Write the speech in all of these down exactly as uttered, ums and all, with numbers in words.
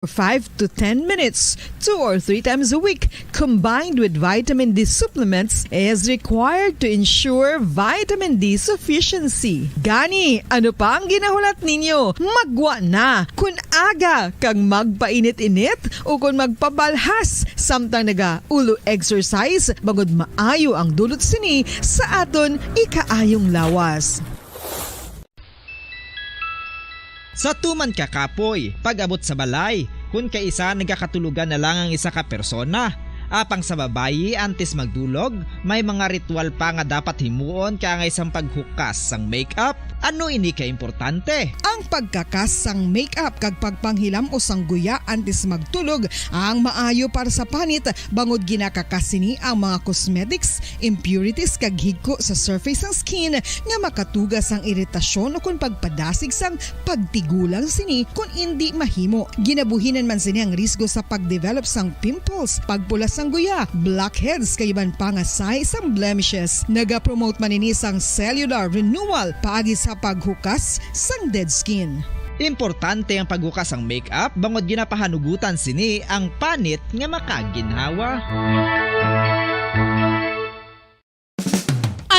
for five to ten minutes, two or three times a week, combined with vitamin D supplements, is required to ensure vitamin D sufficiency. Gani, ano pa ang ginahulat ninyo? Magwa na! Kun aga kag magpainit-init o kun magpabalhas samtang naga-ulo exercise, bangod maayo ang dulot sini sa aton ikaayong lawas. Sa tuman ka kapoy, pag-abot sa balay, kun kaisa nagakatulogan na lang ang isa ka persona. Apang sa babayi, antes magdulog, may mga ritual pa nga dapat himuon kaangay sang paghukas sang makeup. Ano ini ka importante? Ang pagkakas sang makeup kag pagpanghilam-os sang guya antes magtulog ang maayo para sa panit, bangod ginakakas sini ang mga cosmetics, impurities kag higko sa surface sang skin nga makatuga sang iritasyon ukon pagpadasig sang pagtigulang sini kon indi mahimo. Ginabuhinan man sini ang risgo sa pagdevelop sang pimples, pagpula sang guya, blackheads kag iban pa nga sign sang blemishes. Nagapromote man ini sang cellular renewal paagi sa paghukas sang dead skin. Importante ang paghukas sang makeup bangod ginapahanugutan sini ang panit nga makaginhawa.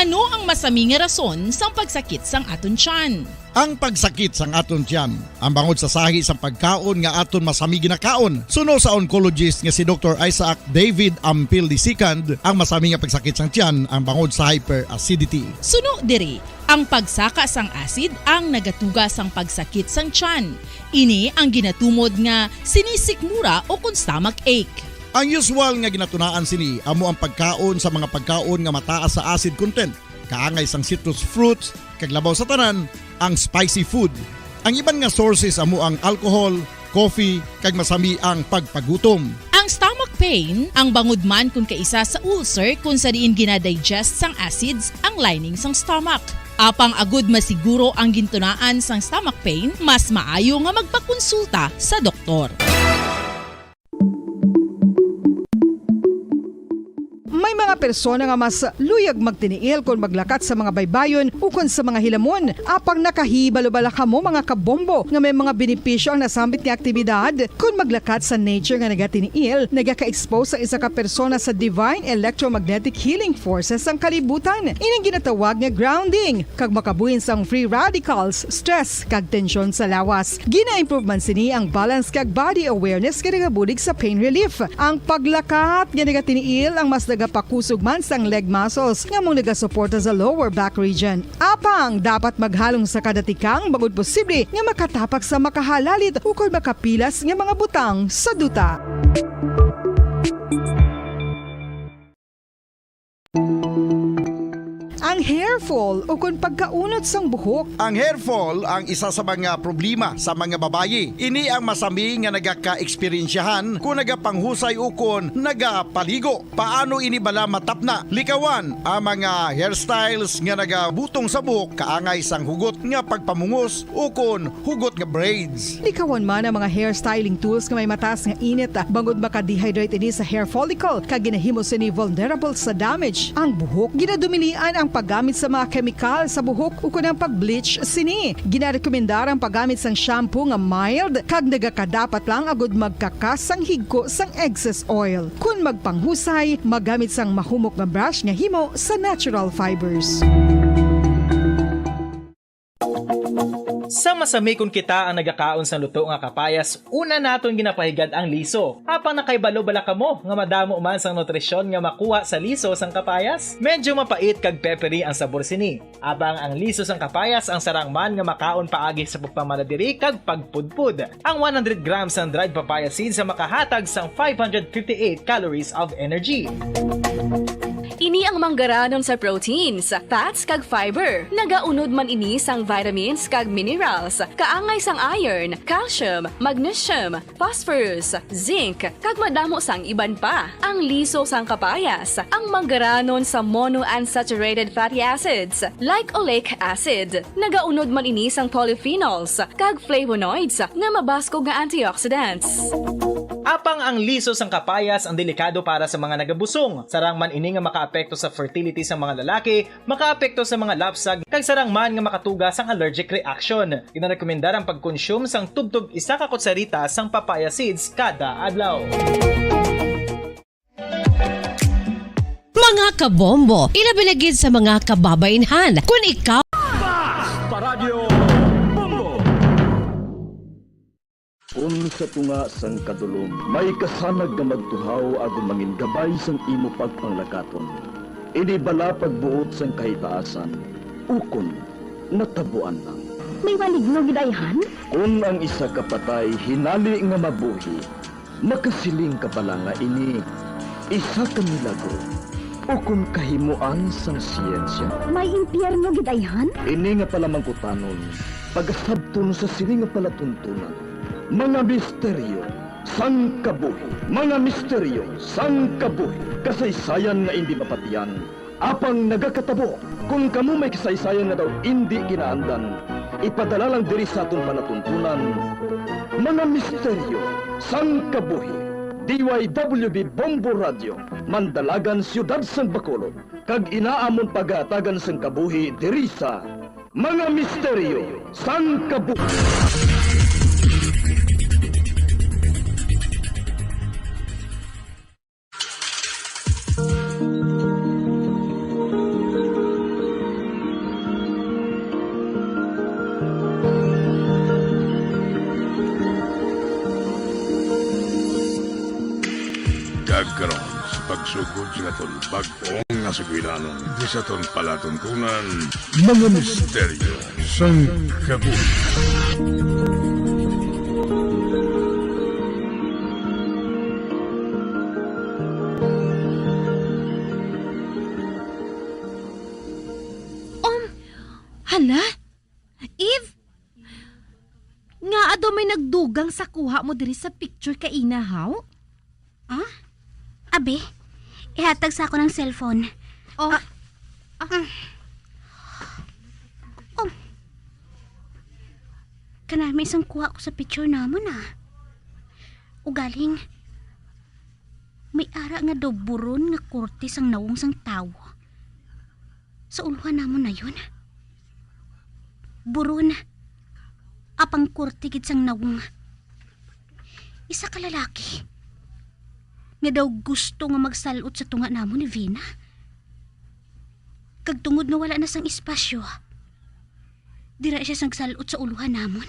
Ano ang masami nga rason sang pagsakit sang aton tiyan? Ang pagsakit sang aton tiyan, ang bangod sa sahi sang pagkaon nga aton masami ginakaon. Suno sa oncologist nga si Doktor Isaac David Ampil the second, ang masami nga pagsakit sang tiyan ang bangod sa hyperacidity. Suno diri, ang pagsaka sang acid ang nagatuga sang pagsakit sang tiyan. Ini ang ginatumod nga sinisikmura o kon stomach ache. Ang usual nga ginatunaan sini amo ang pagkaon sa mga pagkaon nga mataas sa acid content, kaangay sang citrus fruits, kag labaw sa tanan, ang spicy food. Ang iban nga sources amo ang alcohol, coffee, kag masami ang pagpagutom. Ang stomach pain, ang bangod man kon kaisa sa ulcer kon sa diin ginadigest sang acids ang lining sang stomach. Apang agud masiguro ang gintunaan sang stomach pain, mas maayo nga magpakonsulta sa doktor. May mga persona nga mas luyag magtiniil kon maglakat sa mga baybayon ukon sa mga hilamon. Apang nakahibalo bala kamo, mga kabombo, nga may mga benepisyo ang nasambit nga aktibidad? Kon maglakat sa nature nga nagatiniil, nagaka-expose ang isa ka persona sa divine electromagnetic healing forces sang kalibutan. Ining ginatawag nga grounding, kag makabuhin sang free radicals, stress, kag tensyon sa lawas. Gina-improve man sini ang balance kag body awareness nga nagabulig sa pain relief. Ang paglakat nga nagatiniil ang mas nagapakusog man sang leg muscles nga amo nagasuporta sa lower back region. Apang dapat maghalong sa kada tikang bangod posible nga makatapak sa makahalalit ukon makapilas nga mga butang sa duta. Ang hair fall ukon pagkaunot sang buhok. Ang hair fall ang isa sa mga problema sa mga babayi. Ini ang masami nga nagaka-eksperyensyahan kon nagapanghusay ukon nagapaligo. Paano ini bala matapna? Likawan ang mga hairstyles nga nagabutong sa buhok kaangay sang hugot nga pagpamungos ukon hugot nga braids. Likawan man ang mga hair styling tools nga may mataas nga init, ah, bangod maka-dehydrate ini sa hair follicle, kag ginahimo sini vulnerable sa damage ang buhok. Ginadumilian ang paggamit sa mga kemikal sa buhok ukon ang pag-bleach sini. Ginarekomendar ang paggamit sang shampoo nga mild kag nagakadapat lang agud magkakas sang higko sang excess oil. Kon magpanghusay, maggamit sang mahumok nga brush nga himo sa natural fibers. Sa masami kon kita ang nagakaon sang luto nga kapayas, una naton ginapahigad ang liso. Apang nakahibalo bala kamo nga madamo man sang nutrisyon nga makuha sa liso sang kapayas? Medyo mapait kag peppery ang sabor sini. Apang ang liso sang kapayas ang sarang man nga makaon paagi sa pagpamala diri kag pagpudpod. Ang one hundred grams sang dried papaya seeds ang makahatag sang five hundred fifty-eight calories of energy. Ini ang manggaranon sa proteins, fats, kag fiber. Nagaunod man ini sang vitamins kag minerals, kaangay sang iron, calcium, magnesium, phosphorus, zinc, kag madamo sang iban pa. Ang liso sang kapayas, ang manggaranon sa monounsaturated fatty acids, like oleic acid. Nagaunod man ini sang polyphenols kag flavonoids nga mabaskog nga antioxidants. Apang ang liso sang kapayas ang delikado para sa mga nagabusong. Sarang man ini nga makaapekto sa fertility sa mga lalaki, makaapekto sa mga lapsag, kag sarang man nga makatuga sang allergic reaction. Ginarekomendar ang pagkonsume sang tubtob isa ka kutsarita sang papaya seeds kada adlaw. Mga kabombo, ilabi na gid sa mga kababainhan. Kun ikaw Paradyo Bombo! Kun sa tunga sang kadulom may kasanag nga magtuhaw agod mangin gabay sang imo pagpanglakaton, ini bala pagbuot sang kahitaasan, ukon natabuan lang. May maligno gid ayhan? Kun ang isa ka patay hinali nga mabuhi, makasiling ka bala nga ini isa ka milagro ukon kahimoan sang siyensya? May impyerno gid ayhan? Ini nga palamangkutanon pagasabton sa sini nga palatuntunan, mga misteryo sang kabuhi, mga misteryo sang kabuhi, kasaysayan nga indi mapatiyan, apang nagakatabo. Kon kamo may kasaysayan nga daw indi ginaandan, ipadala lang diri sa aton palatuntunan, mga misteryo sang kabuhi. D Y W B Bombo Radio, Mandalagan, Siyudad sang Bacolod, kag ina amon pagahatagan sang kabuhi diri sa Mga Misteryo sang Kabuhi. Kag karon, sa pagsugod sa aton bag-o nga sugilanon, di sa aton palatuntunan, mga misteryo sang kabuhi. Um, hala? Eve? Ngaa daw may nagdugang sa kuha mo diri sa picture kaina, haw? Ah? Abi, ihatag sa ako ng cellphone. Oh. Ah. Ah. Mm. Oh. Kanami sang kuha ko sa picture namon, ah. Ugaling, may ara nga daw buron nga korte sang nawong sang tawo. Sa ulohan namon na yun. Buron, apang korte gid sang nawong. Isa ka lalaki nga daw gusto nga magsalot sa tunga namon ni Vina. Kag tungod nga wala na sang espasyo, dira siya nagsalot sa ulohan namon.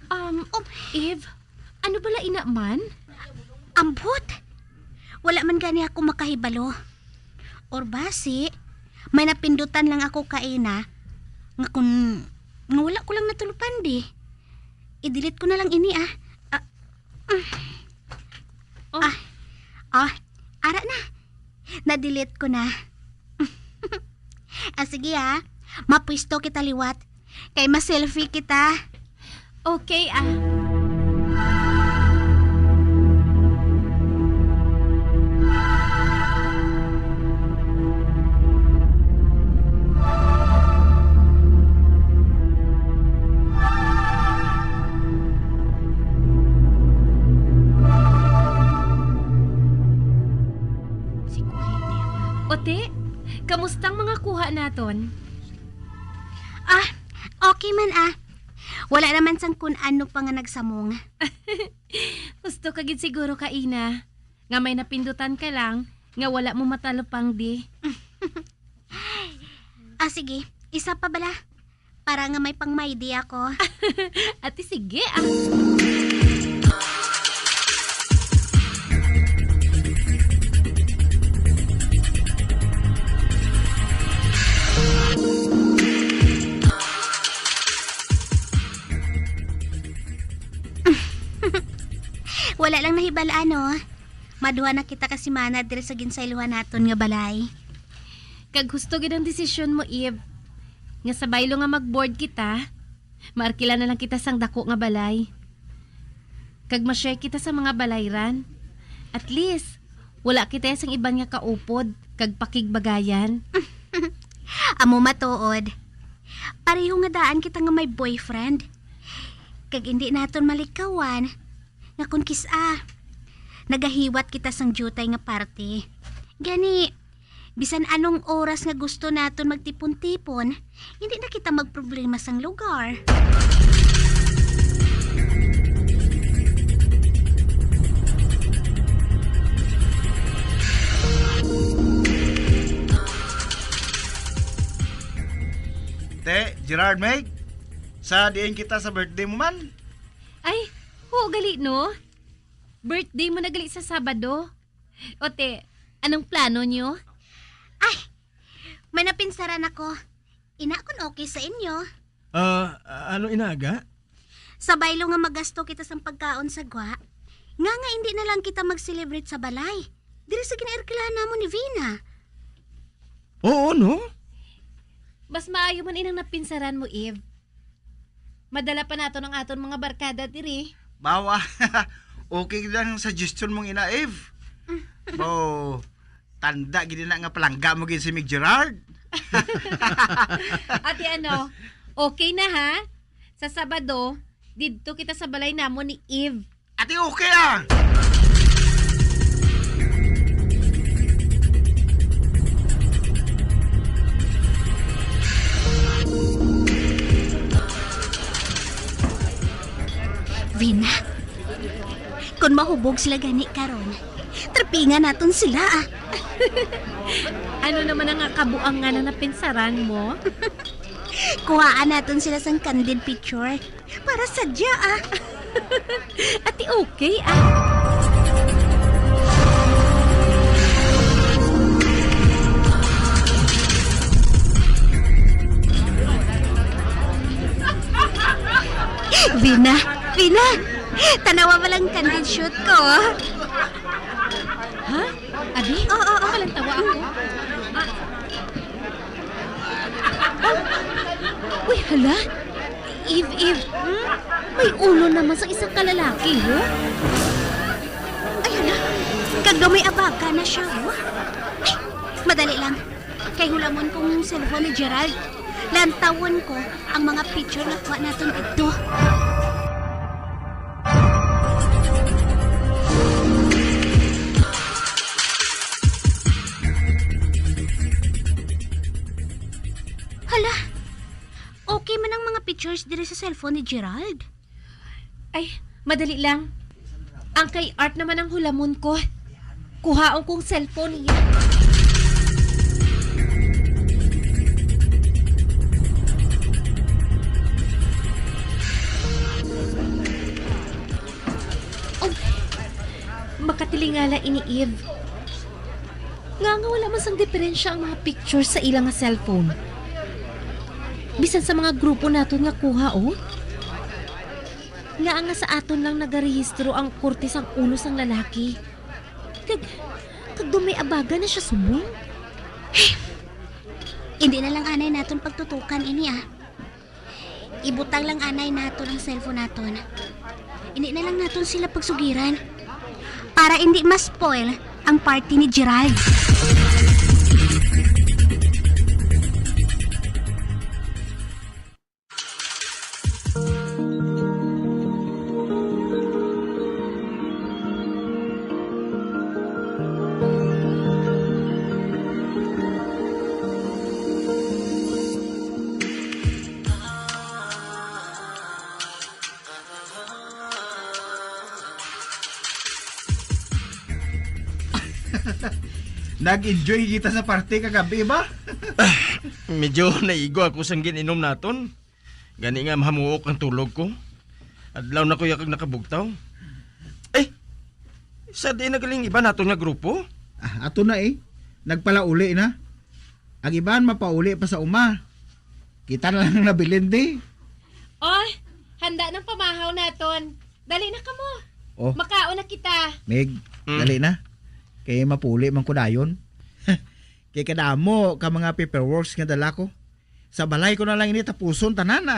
Um, um, Eve, ano bala ina man? Ambot! Wala man gani ako makahibalo. Or basi, may napindutan lang ako kaina nga kun, nga wala ko lang natulupan di. I-delete ko na lang ini, ah. Ah, mm. Oh. Ah, ah, ara na. Na-delete ko na. Ah, sige, ah. Mapwisto kita liwat. Kay ma-selfie kita. Okay, ah. Si Kuya Nemo. Ote, kamusta ang mga kuha naton? Ah, okay man, ah. Wala naman sang kun ano pa nga nagsamong. Husto ka gid siguro kaina, nga may napindutan ka lang, nga wala mo matalupang di. Ah, sige. Isa pa bala. Para nga may pang-mayday ako. Ate, sige, ah. Wala lang nahibal-an, no? Maduha na kita ka semana diri sa ginsaylohan naton nga balay. Kag husto gid ang desisyon mo, Eve, nga sa baylo nga mag-board kita, maarkila na lang kita sang dako nga balay. Kag ma-share kita sa mga balayran. At least, wala kita sang iban nga kaupod kag pakigbagayan. Amo matuod. Pareho nga daan kita nga may boyfriend. Kag indi naton malikawan akon kis-a. Nagahiwat kita sang diutay nga party. Gani, bisan anong oras nga gusto naton magtipon-tipon, hindi na kita magproblema sang lugar. Te, Gerard, Meg, sa diin kita sa birthday mo man? Ay, oo gali, no? Birthday mo na gali sa Sabado. O te, anong plano nyo? Ay, may napinsaran ako. Ina, kung okay sa inyo. Ah, ano inaga? Sa baylo nga magasto kita sang pagkaon sa gwa, nga nga hindi na lang kita mag-celebrate sa balay, diri sa ginaarkilahan namon ni Vina. Oo, no? Mas maayo man inang napinsaran mo, Eve. Madala pa naton ang aton mga barkada diri. Bawa, okay lang ang suggestion mong ina, Eve. Bo, tanda gid na nga palangga mo gid si Mig Gerard. Ati ano, okay na ha? Sa Sabado, didto kita sa balay namon ni Eve. Ati okay ah! Vina, kung mahubog sila gani karon, tripingan naton sila, ah. Ano naman ang kabuang nga na napinsaran mo? Kuhaan naton sila sang candid picture. Para sadya, ah. Ati okay, ah. Vina, Vina, tanawa ba lang candid shoot ko? Ha? Abi? Oo, oo. Palantawa ako. Ah. Uy, hala. Eve, Eve. Hmm? May ulo naman sa isang kalalaki, oh. Ay, hala. Kag daw may abaga na siya, oh. Ay, madali lang. Kay hulamon kong cellphone ni Gerald. Lantawon ko ang mga picture nga kuha naton didto. Hala, okay man ang mga pictures diri sa cellphone ni Gerald. Ay, madali lang. Ang kay Art naman ang hulamon ko. Kuhaon kong cellphone niya. Oh, makatilingala ini, Eve. Nga nga wala man sang diferensya ang mga picture sa ila nga cellphone. Bisan sa mga grupo naton nga kuha, oh. Nga nga sa aton lang nagarehistro ang korte sang ulo sang lalaki. Kag, kag daw may abaga na siya subong. Hindi na lang anay naton pagtutukan ini, ah. Ibutang lang anay naton ang cellphone naton. Hindi na lang naton sila pagsugiran. Para hindi ma-spoil ang party ni Gerald. Nag-enjoy kita sa party kagabi ba? Medyo naigo ako sang gin-inom naton. Gani nga mahamuok ang tulog ko. Adlaw na ko ya kag nakabugtaw. Eh, sa di nagaling iba naton nga grupo? Ah, ato na eh. Nagpalauli na. Ang iban mapauli pa sa uma. Kita na lang nabilin di. Oh, handa nang pamahaw naton. Dali na kamo. Oh. Makaon na kita. Mig, Mm. dali na. Kay mapuli man ko dayon. Kay kadamo ka mga paperworks nga dala ko. Sa balay ko na lang ini tapuson tanan, ah.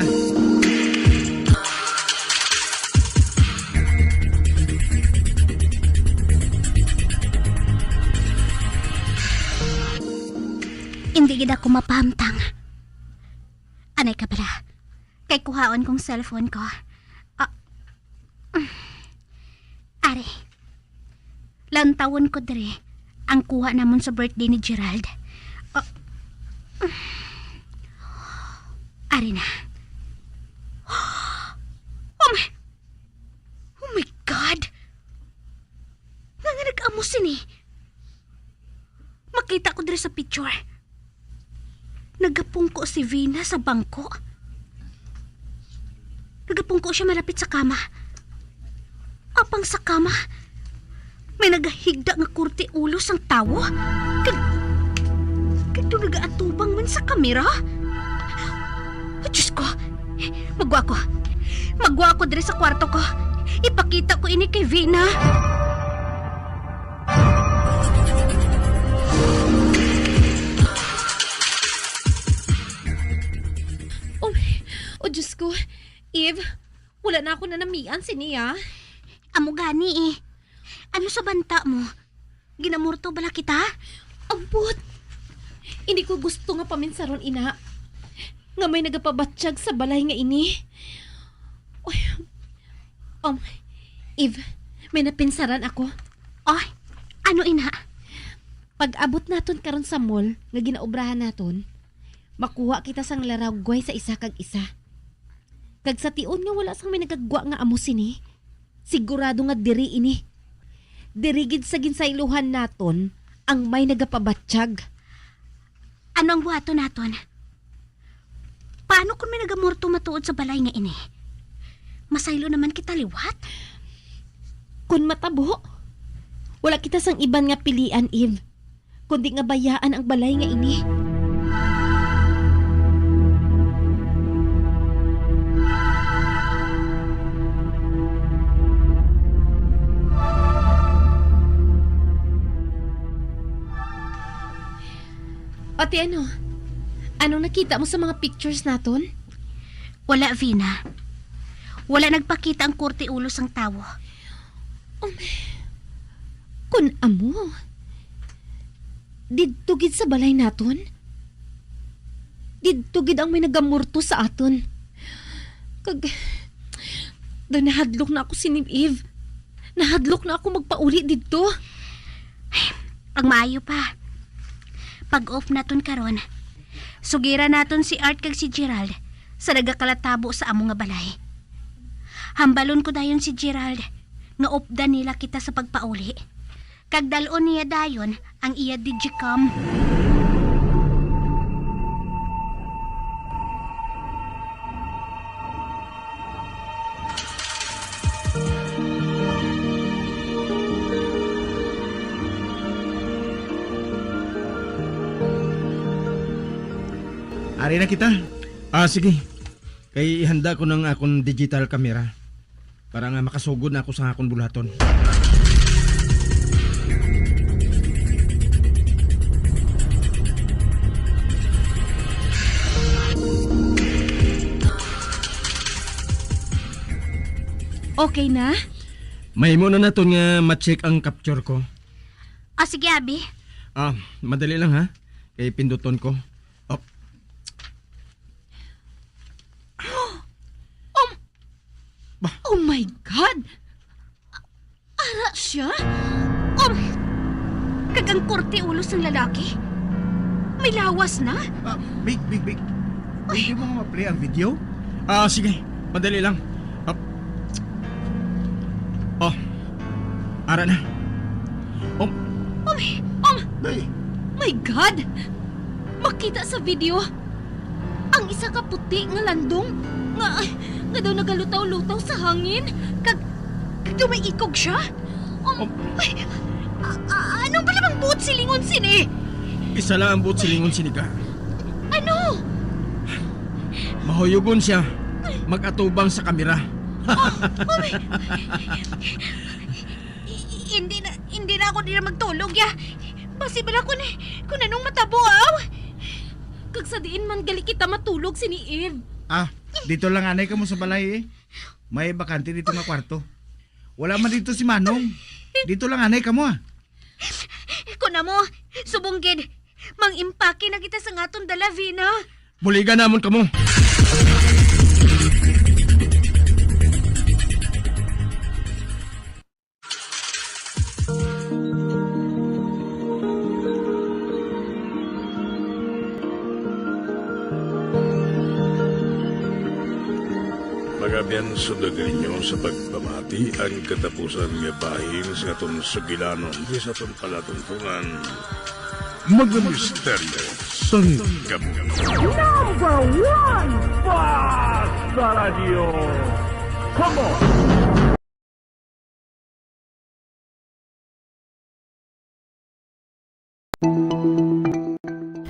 Hindi gid ako mapahamtang. Anay ka bala. Kay kuhaon kong cellphone ko. Ah. Lantawon ko diri ang kuha namon sa birthday ni Gerald. Ah, ari na. Oh my, oh my God! Nga nga nag-amo sini? Makita ko diri sa picture. Nagapungko si Vina sa bangko. Nagapungko siya malapit sa kama. Apang sa kama, may nagahigda nga korte ulo sang tawo. Kag, kag daw nagaatubang man sa kamera. Oh, Diyos ko! Magwa ko. Magwa ko diri sa kwarto ko. Ipakita ko ini kay Vina. Oh, oh, Diyos ko. Eve, wala na ako nanamian sini, ah. Amo gani, eh. Ano sa banta mo? Ginamurto bala kita? Ambot! Hindi ko gusto nga paminsaron, ina, nga may nagapabatyag sa balay nga ini. Uy, um, Eve, may napinsaran ako. Oh, ano, ina? Pag-abot naton karon sa mall nga ginaobrahan naton, makuha kita sang laragway sa isa kag isa. Kag sa tion nga wala sang may nagagwa nga amo sini, sigurado nga diri ini. Diri gid sa ginsaylohan naton ang may nagapabatyag. Ano ang buhaton naton? Paano kung may nagamurto matuod sa balay nga ini? Masaylo naman kita liwat. Kon matabo, wala kita sang iban nga pilian, Eve, kundi nga bayaan ang balay nga ini. Ate, ano? Anong nakita mo sa mga pictures naton? Wala, Vina. Wala nagpakita ang korte ulo sang tawo. Um, kun amo, didto gid sa balay naton? Didto gid ang may nagamurto sa aton. Kag, daw nahadlok na ako sini, Eve. Nahadlok na ako magpauli didto. Ang maayo pa, pag-off naton karon, sugira naton si Art kag si Gerald sa nagakalatabo sa amo nga balay. Hambalon ko dayon si Gerald nga updan nila kita sa pagpauli, kag dal-on niya dayon ang iya digicam. Ari na kita. Ah, sige. Kay ihanda ko ng akon digital camera para nga makasugod na ako sa akon buluhaton. Okay na? Mahimo na naton nga ma-check ang capture ko. Ah, sige, abi. Ah, madali lang, ha. Kay pinduton ko. Oh. Um, Ba? Oh my God! Ara siya? Um, kag ang korte ulo sang lalaki? May lawas na? Ah, Big, Big, Big. Pwede mo nga ma-play ang video? Ah, sige. Madali lang. Ah. Oh. Ara na. Um. Um, um, Day. My God! Makita sa video ang isa ka puti nga landong nga, nga daw nagalutaw-lutaw sa hangin. Kag, kag daw may ikog siya. Um, Um. Ay, a, a, ano bala bang buot silingon sini? Isa lang ang buot silingon sini ka. Ano? Mahuyugon siya mag-atubang sa kamera. Oh, oh, i-, i-, hindi na, hindi na ako dira magtulog, ya. Basi bala kun, kun anong matabo, aw. Kag sa diin man gali kita matulog sini, Eve? Ah, dito lang anay kamo sa balay, eh. May bakante dito nga kwarto. Wala man dito si Manong. Dito lang anay kamo, ah. Kun amo, subong gid, mang-impake na kita sa aton dala, Vina. Buligan namon kamo. Yan, sundagi ninyo sa pagpamati ang katapusan nga bahin sa aton sugilanon, sa aton palatuntungan. Mga misteryo sang kabuhi. Number one, Basta Radyo. Come on!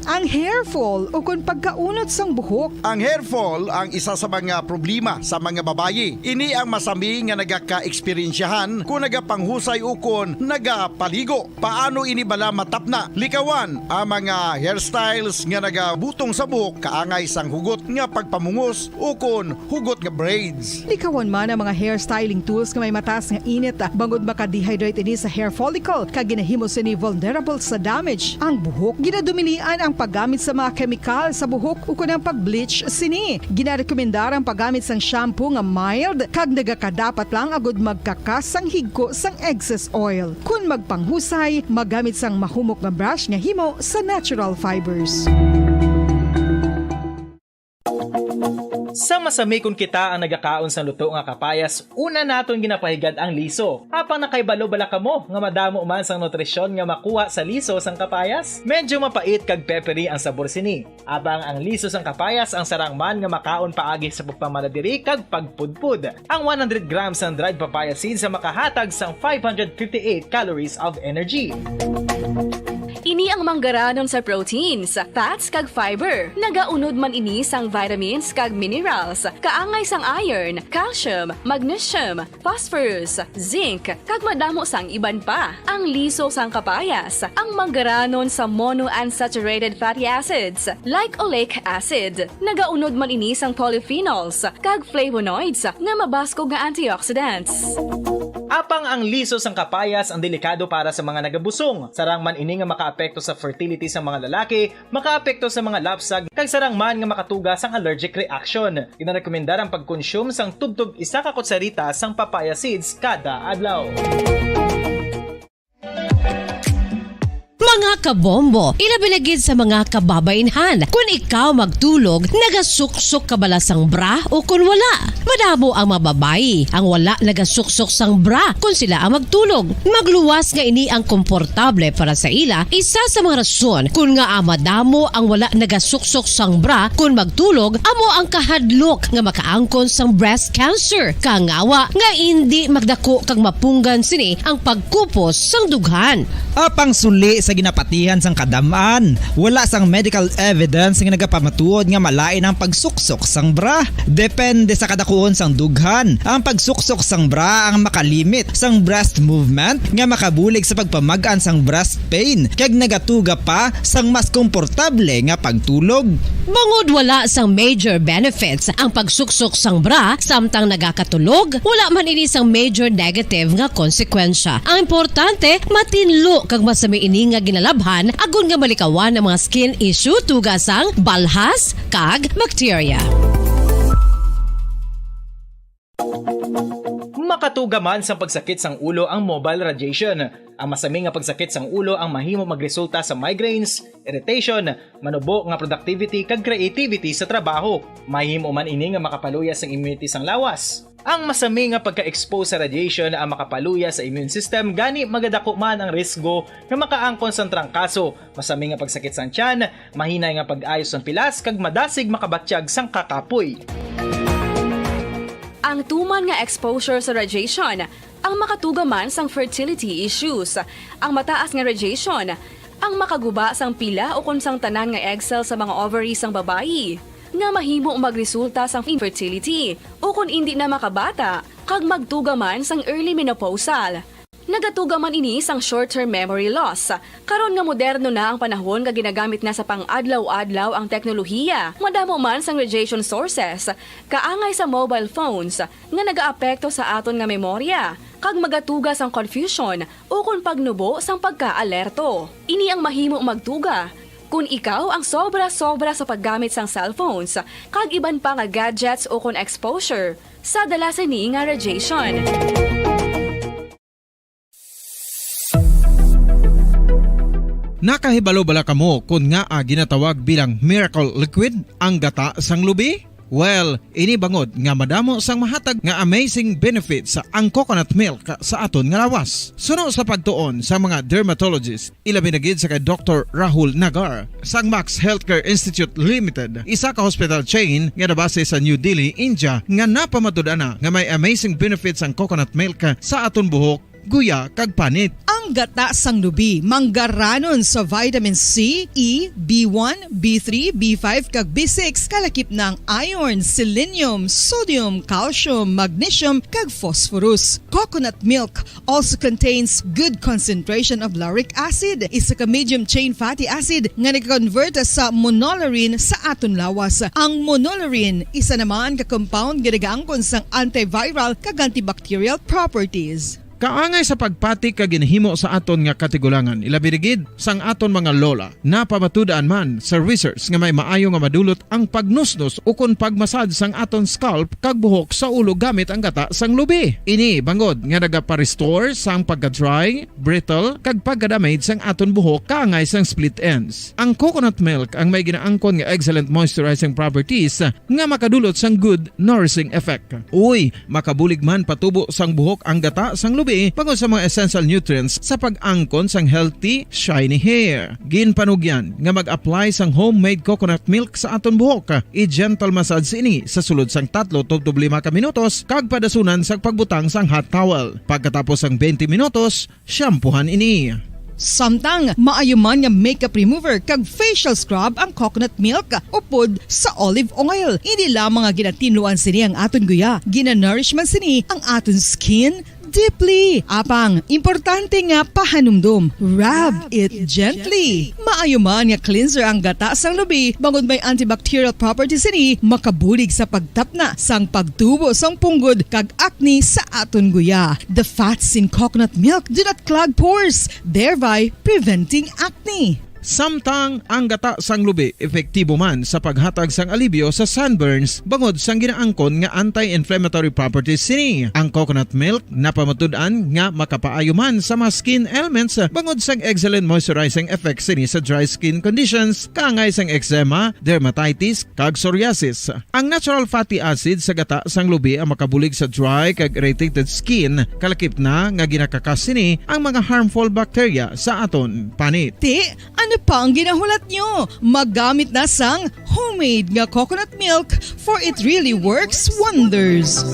Ang hair fall ukon pagkaunot sang buhok. Ang hair fall ang isa sa mga problema sa mga babayi. Ini ang masami nga nagakaeksperyensyahan kon nagapanghusay ukon nagapaligo. Paano ini bala matapna? Likawan ang mga hairstyles nga nagabutong sa buhok kaangay sang hugot nga pagpamungos ukon hugot nga braids. Likawan man ang mga hair styling tools nga may mataas nga init, bangod maka-dehydrate ini sa hair follicle, kag ginahimo sini vulnerable sa damage ang buhok. Ginadumilian ang paggamit sa mga kemikal sa buhok ukon ang pag-bleach sini. Ginarekomendar ang paggamit sang shampoo nga mild kag nagakadapat lang agud magkakas sang higko sang excess oil. Kon magpanghusay, magamit sang mahumok nga brush nga himo sa natural fibers. Sa masami kon kita ang nagakaon sang luto nga kapayas, una naton ginapahigad ang liso. Apang nakahibalo bala kamo nga madamo man sang nutrisyon nga makuha sa liso sang kapayas? Medyo mapait kag peppery ang sabor sini. Apang ang liso sang kapayas ang sarang man nga makaon paagi sa pagpamala diri kag pagpudpod. Ang one hundred grams sang dried papaya seeds ang makahatag sang five hundred fifty-eight calories of energy. Ini ang manggaranon sa proteins, fats kag fiber. Nagaunod man ini sang vitamins kag minerals, kaangay sang iron, calcium, magnesium, phosphorus, zinc, kag madamo sang iban pa. Ang liso sang kapayas, ang manggaranon sa monounsaturated fatty acids, like oleic acid. Nagaunod man ini sang polyphenols kag flavonoids nga mabaskog nga antioxidants. Apang ang liso sang kapayas ang delikado para sa mga nagabusong. Sarang man ini nga makaapekto sa fertility sa mga lalaki, makaapekto sa mga lapsag, kag sarang man nga makatuga sang allergic reaction. Ginarekomendar ang pagkonsume sang tubtob isa ka kutsarita sang papaya seeds kada adlaw. Mga kabombo, ilabi na gid sa mga kababainhan, kun ikaw magtulog, nagasuksok ka bala sang bra o kun wala? Madamo ang mga babayi ang wala nagasuksok sang bra kun sila ang magtulog. Magluwas nga ini ang komportable para sa ila, isa sa mga rason kun ngaa madamo ang wala nagasuksok sang bra kun magtulog amo ang kahadlok nga makaangkon sang breast cancer. Kangawa nga indi magdako kag mapunggan sini ang pagkupos sang dughan. Apang suli sa ginapatihan sang kadam-an, wala sang medical evidence nga nagapamatuod nga malain ang pagsuksok sang bra. Depende sa kadakuon sang dughan, ang pagsuksok sang bra ang makalimit sang breast movement nga makabulig sa pagpamag-an sang breast pain kag nagatuga pa sang mas komportable nga pagtulog. Bangod wala sang major benefits ang pagsuksok sang bra samtang nagakatulog, wala man ini sang major negative nga konsekwensya. Ang importante, matinlo kag masami ini nga ginalabhan agod nga malikawan ang mga skin issue tuga sang balhas kag bakterya. Makatuga man sang pagsakit sang ulo ang mobile radiation. Ang masami nga pagsakit sang ulo ang mahimo magresulta sa migraines, irritation, manubo nga productivity, kag creativity sa trabaho. Mahimo man ini nga makapaluya sang immunity sang lawas. Ang masami nga pagka-expose sa radiation ang makapaluya sa immune system, gani magadako man ang risgo nga makaangkon sang trangkaso, masami nga pagsakit sang tiyan, mahinay nga pag-ayo sang pilas, kag madasig makabatyag sang kakapoy. Ang tuman nga exposure sa radiation ang makatuga man sang fertility issues. Ang mataas nga radiation ang makaguba sang pila ukon sang tanan nga egg cell sa mga ovary sang babayi, nga mahimo magresulta sang infertility ukon indi na makabata kag magtuga man sang early menopausal. Nagatuga man ini sang short-term memory loss. Karon nga moderno na ang panahon nga ginagamit na sa pang-adlaw-adlaw ang teknolohiya, madamo man sang radiation sources, kaangay sa mobile phones, nga nagaapekto sa aton nga memorya, kag magatuga sang confusion ukon pagnubo sang pagkaalerto. Ini ang mahimo magtuga kon ikaw ang sobra-sobra sa paggamit sang cellphones kag iban pa nga gadgets ukon exposure sa dala sini nga radiation. Nakahibalo bala kamo kon ngaa ginatawag bilang miracle liquid ang gata sang lubi? Well, ini bangod nga madamo sang mahatag nga amazing benefits ang coconut milk sa aton nga lawas. Suno sa pagtuon sa mga dermatologist, ilabi na gid sa kay Doktor Rahul Nagar sang Max Healthcare Institute Limited, isa ka hospital chain nga nabase sa New Delhi, India, nga napamatud-an na nga may amazing benefits ang coconut milk sa aton buhok, guya, kag panit. Ang gata sang lubi manggaranon sa vitamin C, E, B one, B three, B five, kag B six, kalakip na ang iron, selenium, sodium, calcium, magnesium, kag phosphorus. Coconut milk also contains good concentration of lauric acid, isa ka medium chain fatty acid nga nag-convert sa monolaurin sa aton lawas. Ang monolaurin, isa naman ka compound nga nagaangkon sang antiviral kag antibacterial properties. Kaangay sa pagpati kag ginahimo sa aton nga katigulangan, ilabi na gid sang aton mga lola. Napamatud-an man sa research nga may maayo nga madulot ang pagnusnos ukon pagmasad sang aton scalp kag buhok sa ulo gamit ang gata sang lubi. Ini bangod nga nagapa-restore sang pagka-dry, brittle, kag pagka-damage sang aton buhok kaangay sang split ends. Ang coconut milk ang may ginaangkon nga excellent moisturizing properties nga makadulot sang good nourishing effect. Uy, makabulig man patubo sang buhok ang gata sang lubi bangod sa mga essential nutrients sa pag-angkon sang healthy, shiny hair. Ginpanugyan nga mag-apply sang homemade coconut milk sa aton buhok. I-gentle massage ini sa sulod sang tatlo tubtob lima ka minutos kag padasunan sang pagbutang sang hot towel. Pagkatapos sang twenty minutos, shampoohan ini. Samtang maayo man nga makeup remover kag facial scrub ang coconut milk upod sa olive oil. Hindi lamang nga ginatinluan sini ang aton guya, ginanourish man sini ang aton skin deeply. Apang, importante nga pahanumdom, rub it gently. Maayo man nga cleanser ang gata sang lubi, bangod may antibacterial properties sini, makabulig sa pagtapna sang pagtubo sang punggod kag acne sa aton guya. The fats in coconut milk do not clog pores, thereby preventing acne. Samtang ang gata sang lubi epektibo man sa paghatag sang alibyo sa sunburns bangod sang ginaangkon nga anti-inflammatory properties sini. Ang coconut milk napamatud-an nga makapaayo man sa mga skin ailments bangod sang excellent moisturizing effects sini sa dry skin conditions, kaangay sang eczema, dermatitis, kag psoriasis. Ang natural fatty acid sa gata sang lubi ang makabulig sa dry kag irritated skin, kalakip na nga ginakakas sini ang mga harmful bacteria sa aton panit. Ti, ano pa ang ginahulat nyo? Magamit na sang homemade nga coconut milk, for it really works wonders.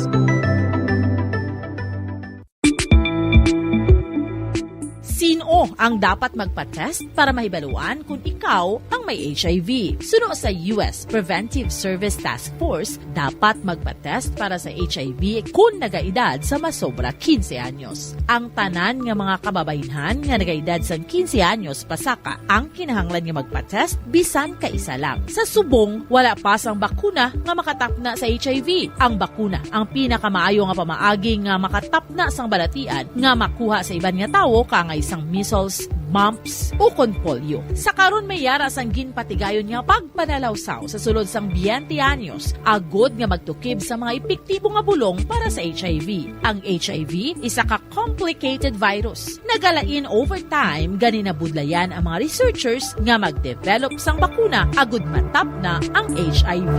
Sino ang dapat magpa-test para mahibaluan kung ikaw ang may H I V? Suno sa U S Preventive Service Task Force, dapat magpa-test para sa H I V kung nagaedad sa masobra quince anyos. Ang tanan nga mga kababaynhan nga nagaedad sang quince anyos pasaka ang kinahanglan nga magpa-test bisan kaisa lang. Sa subong, wala pa sang bakuna nga makatapna sa H I V. Ang bakuna ang pinakamaayo nga pamaagi nga makatapna sang balatian nga makuha sa iban nga tawo, kaangay sang measles, mumps, ukon polio. Sa karon, may yara sang ginpatigayon nga pagpanalawsaw sa sulod sang twenty anyos, agod nga magtukib sa mga epektibo nga bulong para sa H I V. Ang H I V isa ka complicated virus. Nagalain over time, gani nabudlayan ang mga researchers nga mag-develop sang bakuna agud matapna ang H I V.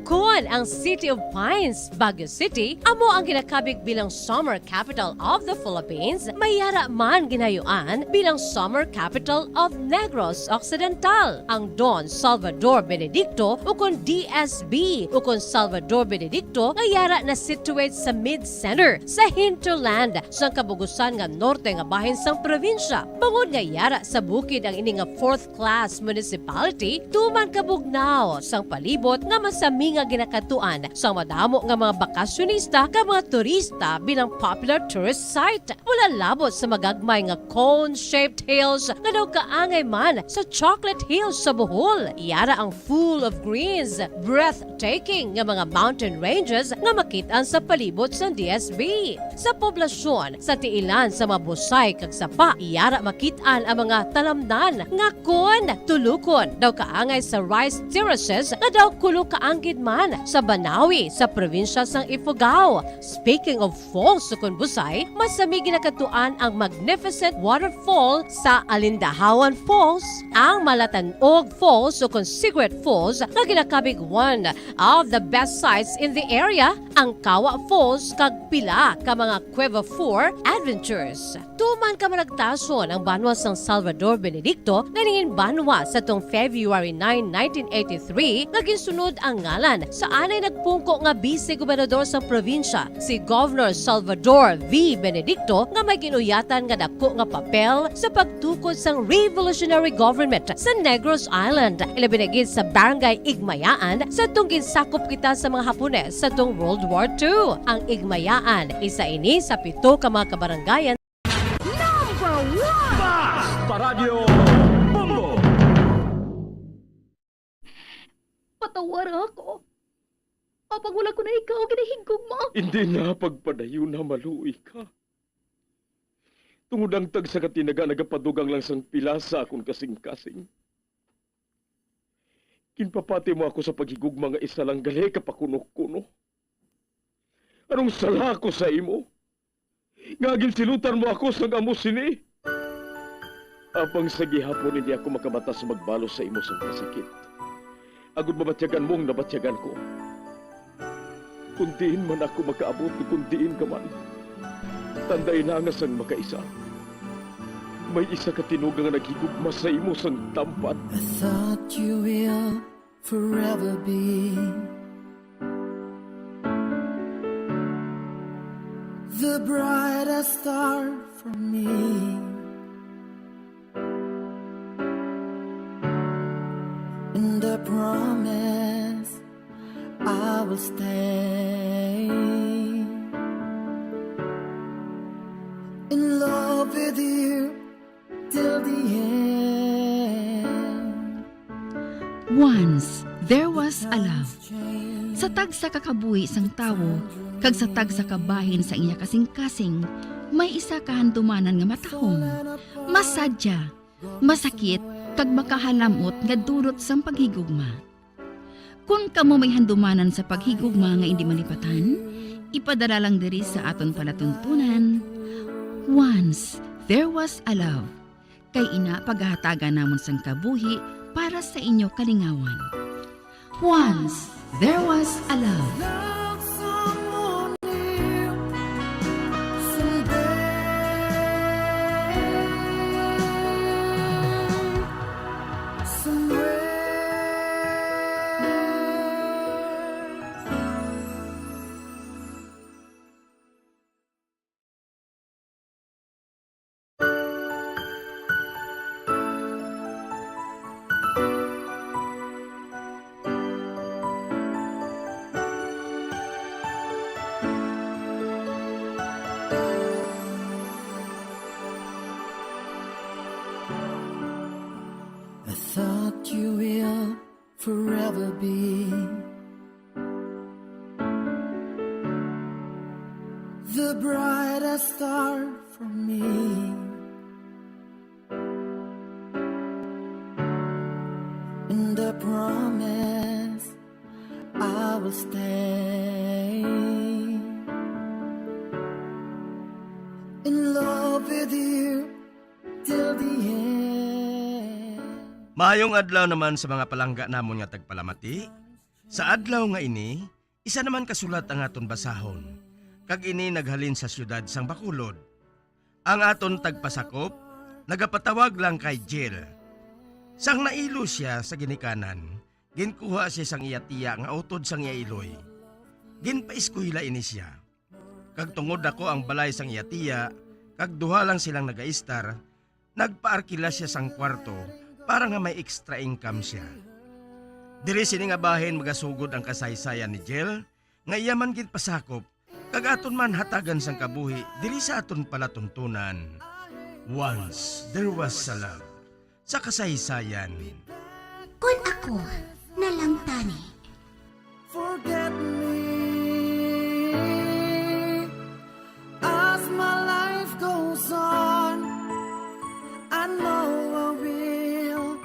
Kon ang City of Pines, Baguio City, amo ang ginakabig bilang Summer Capital of the Philippines, may yara man ginayuan bilang Summer Capital of Negros Occidental. Ang Don Salvador Benedicto, ukon D S B, ukon Salvador Benedicto, nga yara na-situate sa mid-center, sa hinterland, sang kabugusan nga norte nga bahin sang probinsya. Bangod nga yara sa bukid ang ini nga fourth class municipality, tuman kabugnaw sang palibot nga masami nga ginaka- ginakatuan sang madamo nga mga bakasyonista kag mga turista bilang popular tourist site. Wala labot sa magagmay nga cone-shaped hills nga daw kaangay man sa Chocolate Hills sa Bohol. Yara ang full of greens, breathtaking nga mga mountain ranges nga makit-an sa palibot sang D S B. Sa poblasyon, sa tiilan sa mga busay kag sapa, yara makit-an ang mga talamnan nga kon tulukon daw kaangay sa rice terraces nga daw kulo kaanggid man sa Banawi sa probinsya sang Ifugao. Speaking of falls, sukon busay, masami ginakatuan ang magnificent waterfall sa Alindahawan Falls, ang Malatanog Falls, sukon Cigarette Falls, nga ginakabig one of the best sights in the area, ang Kawa Falls, kag pila ka mga Cueva Four adventures. Tuman kamaragtason ang banwa sang Salvador Benedicto nga nangin banwa sa tong February nine, nineteen eighty-three, nga ginsunod ang ngalan sa anay nagpungko nga bise gobernador sang probinsya, si Governor Salvador V. Benedicto, nga may ginuyatan nga dako nga papel sa pagtukod sang revolutionary government sa Negros Island, ilabi na gid sa Barangay Igmayaan, sa tong ginsakop kita sa mga Hapones sa tong World War Two. Ang Igmayaan, isa ini sa pito ka mga kabarangayan. Number one! Fast Paradyo Bombo! Patawara ako. Apang wala ko na ikaw ginahigugma. Hindi na pagpadayon na maluoy ka. Tungod ang tagsa ka tinaga nagapadugang lang sang pila sa akon kasing-kasing. Ginpapati mo ako sa paghigugma nga isa lang gali ka pakuno-kuno. Anong sala ko sa imo? Nga ginsilutan mo ako sang amo sini? Apang sa gihapon hindi ako makabata sa magbalos sa imo sang kasakit, agod mabatyagan mo ang nabatyagan ko. Kung diin man ako makaabot, kung diin ka man, tanday na nga sang makaisa, may isa ka tinuga nga naghigugma sa imo sang tampat. I thought you will forever be the brightest star for me. And I promise I will stay in love with you till the end. Once there was a love. Sa tagsa ka kabuhi sang tawo kag sa tagsa ka bahin sang iya kasing-kasing, may isa ka handumanan nga matahom, masadya, masakit, kag makahalam-ot nga dulot sang paghigugma. Kon kamo may handumanan sa paghigugma nga indi malipatan, ipadala lang diri sa aton palatuntunan, Once There Was a Love. Kay ina, pagahatagan namon sang kabuhi para sa inyo kalingawan. Once There Was a Love. I thought you will forever be the brightest star for me. And I promise I will stay in love with you till the end. Maayong adlaw naman sa mga palangga namon nga tagpalamati. Sa adlaw nga ini, isa naman ka sulat ang aton basahon, kag ini naghalin sa siyudad sang Bacolod. Ang aton tagpasakop nagapatawag lang kay Jill. Sang nailo sia sa ginikanan, ginkuha sia sang iya tiya nga utod sang iya iloy. Ginpaeskwela ini sia. Kag tungod daku ang balay sang iya tiya, kag duha lang silang nagaistar, nagpaarkila sia sang kwarto para nga may extra income sia. Diri sini nga bahin magasugod ang kasaysayan ni Jel, nga iya man gid pasakop, kag aton man hatagan sang kabuhi diri sa aton palatuntunan. Once There Was a Love, sa kasaysayan. Kon ako na lang tani. Forget me as my life goes on. I know I will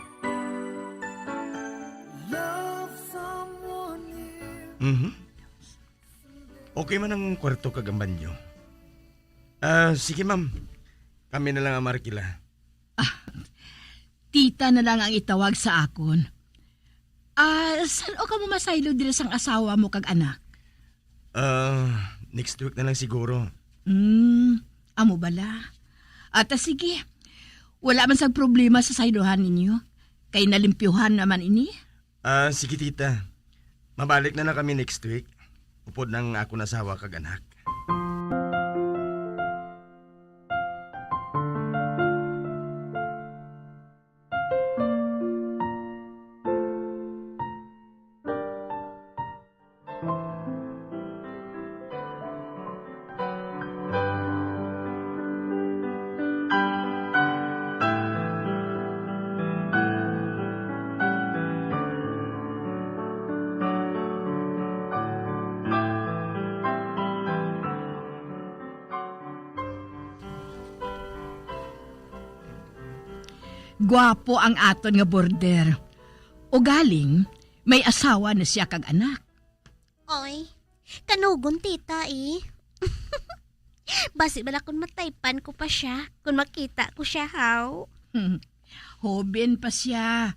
love someone new. Mhm. Okay man ang kwarto kag ang banyo. Ah, sige, ma'am. Kami na lang ang markila. Ah, tita na lang ang itawag sa akon. Ah, san-o kamo masaylo diri sang asawa mo kag anak? Ah, next week na lang siguro. Hmm, amo bala. Ata sige. Wala man sang problema sa saylohan ninyo. Kay nalimpyuhan naman ini. Ah, sige, tita. Mabalik na lang kami next week. Upod nang akon asawa kag anak. Guwapo ang aton nga border. Ugaling, may asawa na sia kag anak. Oy, kanugon, tita, eh. Basi bala kun mataypan ko pa sia, kun makita ko sia, haw? Hoben pa sia.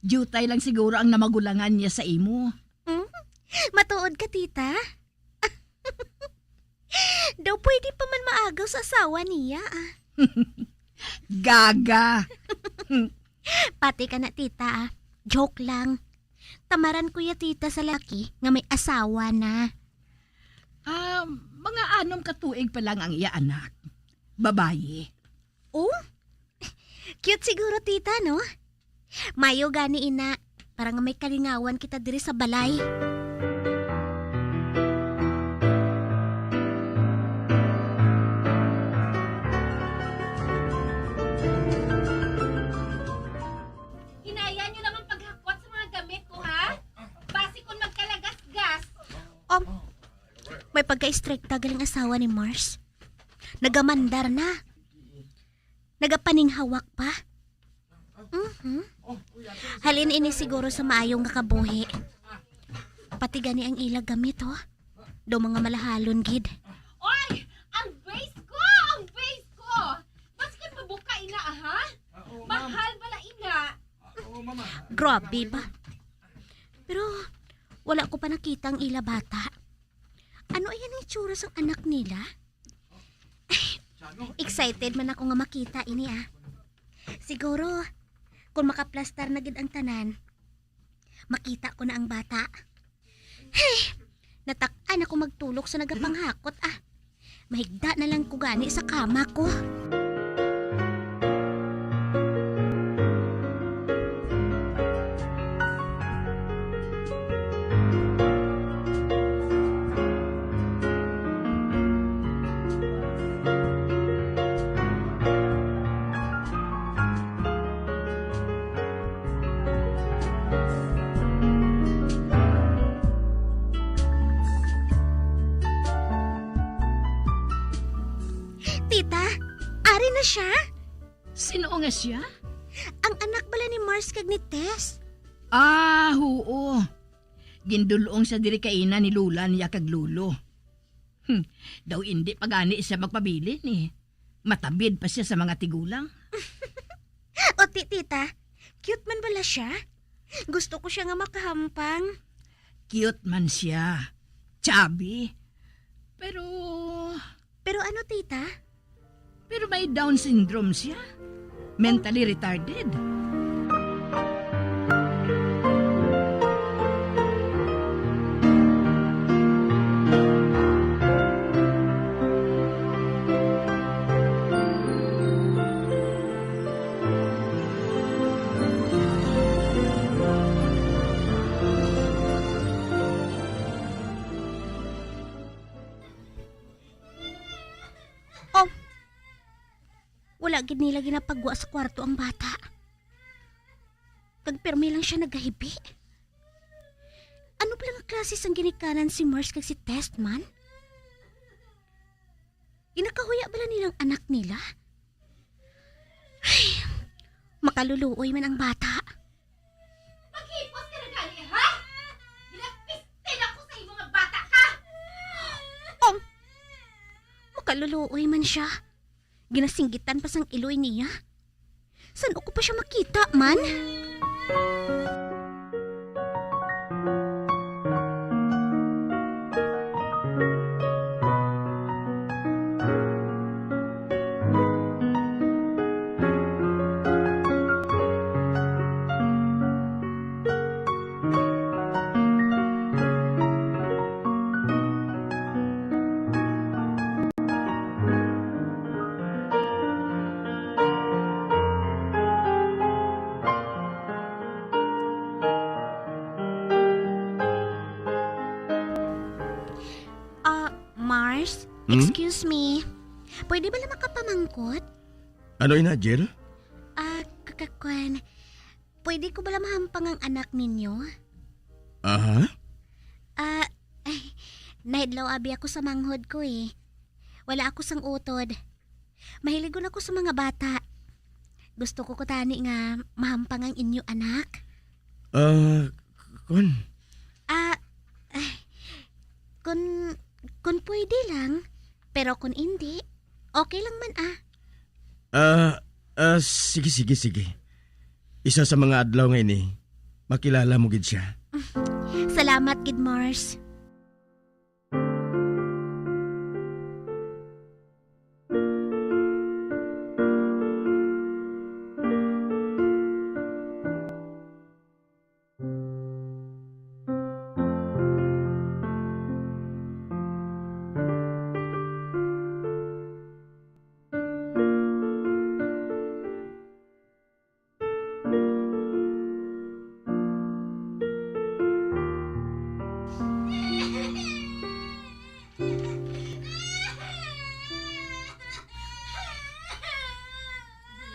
Diutay lang siguro ang namagulangan niya sa imo. Hmm? Matuod ka, tita? Daw pwede pa man maagaw sa asawa niya, ah. Gaga. Pati ka na, tita, ah. Joke lang. Tamaran ko ya, tita, sa laki nga may asawa na. Ah, mga anom ka tuig pa lang ang iya anak. Babayi. Oh? Cute siguro, tita, no? Mayo gani ina, para nga may kalingawan kita diri sa balay. Hinaya niyo lang ang paghakwat sa mga gamit ko, ha? Basi kung magkalagasgas. Um, may pagka-istrikta galing asawa ni Mars. Nagamandar na. Nagapaninghawak pa. Mhm. Halin ini siguro sa maayo nga kabuhi. Pati gani ang ila gamit, oh. Daw mga malahalon gid. Oy! Ang base ko! Ang base ko! Mas kan mabuka ina, ha? Mahal bala ina. Grabe ba? Pero wala ko pa nakita ang ila bata. Ano ayan ang itsura sang anak nila? Excited man ako nga makita ini, ah. Siguro, kung makaplastar na gid ang tanan, makita ko na ang bata. Hey, natak-an ako magtulok sa nagapanghakot, ah. Mahigda na lang ko gani sa kama ko. Tita, ari na siya? Sin-o nga siya? Ang anak bala ni Mars kag ni Tess. Ah, huo. Gindul-ong siya diri kaina ni Lola niya kag Lolo. Hmm, daw indi pa gani siya magpabilin, eh. Matabid pa siya sa mga tigulang. O, ti-, tita, cute man bala siya? Gusto ko siya nga makahampang. Cute man siya. Chubby. Pero Pero ano, tita? Pero may Down syndrome siya. Mentally retarded. Wala gid nila ginapagwa sa kwarto ang bata. Kag pirmi lang siya nagahibi. Ano pala nga klase sang ginikanan si Mars kag si Test man? Ginakahuya bala nilang anak nila? Ay, makaluluoy man ang bata. Maghipos ka na gani, ha? Ginapiste na ko sa imo nga bata ka! Oh, makaluluoy man siya. Ginasinggitan pa sang iloy niya. San-o ko pa siya makita man? Ah, Mars? Hmm? Excuse me. Pwede bala makapamangkot? Ano ina, Jill? Ah, kakakwan. Pwede ko bala mahampang ang anak ninyo? Aha? Ah, ay, nahidlaw abi ako sa manghod ko eh. Wala ako sang utod. Mahiligon ako sa mga bata. Gusto ko kutani nga mahampang ang inyo anak. Ah, kun? Ah, ay, kun, kun pwede lang. Pero kun indi, okay lang man, ah. Ah, ah, sige, sige, sige. Isa sa mga adlaw nga ini, makilala mo gid siya. Salamat gid, Mars.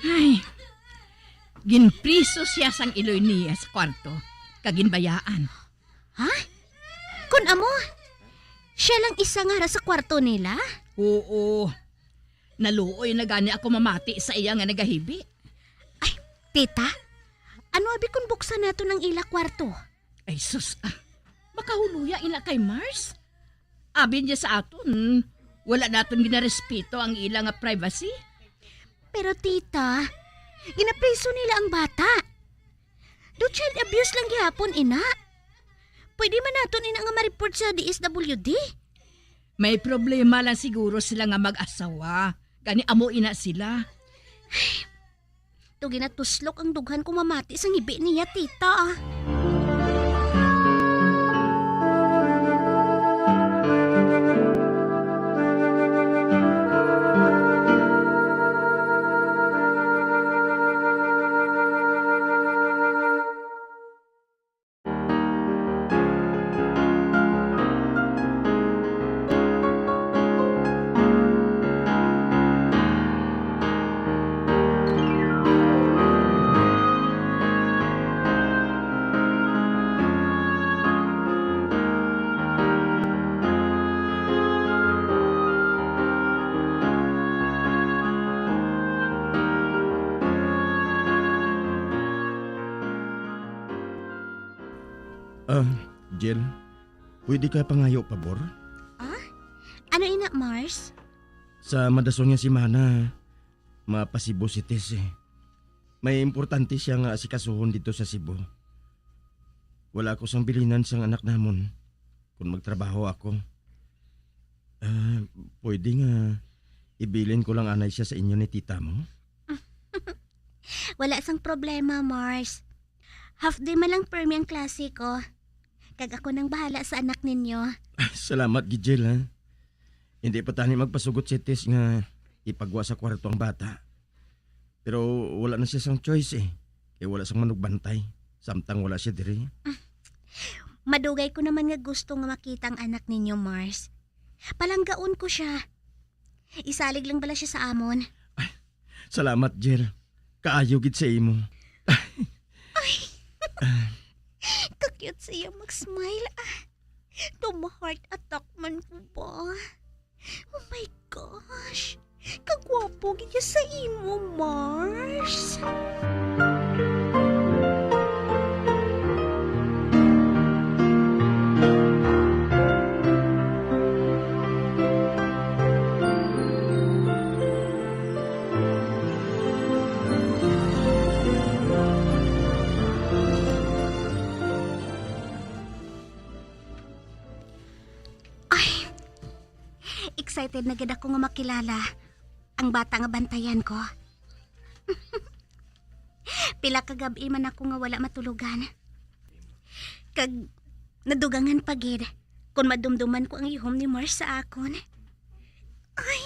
Ay, ginpriso siya sang iloy niya sa kwarto, kag ginbayaan. Ha? Kun amo, siya lang isa nga ara sa kwarto nila? Oo. Naluoy na gani ako mamati sa iya nga nagahibi. Ay, tita, ano abi kung buksan naton ang ila kwarto? Ay, sus, ah. Makahuloya ina kay Mars. Abi niya sa aton, wala naton ginarespeto ang ila nga privacy. Pero tita, ginapriso nila ang bata. Do child abuse lang gihapon ina. Pwede man naton ina nga ma-report sa D S W D. May problema lang siguro sila nga mag-asawa. Gani amo ina sila. To ginatuslok ang dughan ko mamati sang hibi niya, tita. Ah, Jill, pwede ka pangayo pabor? Ah? Ano ina, Mars? Sa madason nga semana, mapa-Cebu si Tess eh. May importante siya nga asikasuhon dito sa Cebu. Wala ako sang bilinan sang anak namon kung magtrabaho ako. Ah, pwede nga ibilin ko lang anay siya sa inyo ni tita mo? Wala sang problema, Mars. Half day man lang permi ang klase ko. Kag ako nang bahala sa anak ninyo. Ah, salamat, Gijel, ha? Hindi pa tani magpasugot si Tess nga ipagwa sa kwarto ang bata. Pero wala na siya sang choice, eh. Kay wala sang manugbantay, samtang wala siya diri. Madugay ko naman nga gusto nga makita ang anak ninyo, Mars. Palanggaon ko siya. Isalig lang bala siya sa amon. Ay, Salamat, Jel. Kaayo gid sa imo. Ay. Ka-cute siya mag-smile, ah. Daw ma-heart attack man ko ba? Oh my gosh! Kagwapo gid niya sa imo, Mars. Ay, excited na gid ako nga makilala ang bata nga bantayan ko. Pila ka gab-i man ako nga wala matulogan. Kag nadugangan pa gid kon madumduman ko ang ihom ni Mars sa akon. Ay,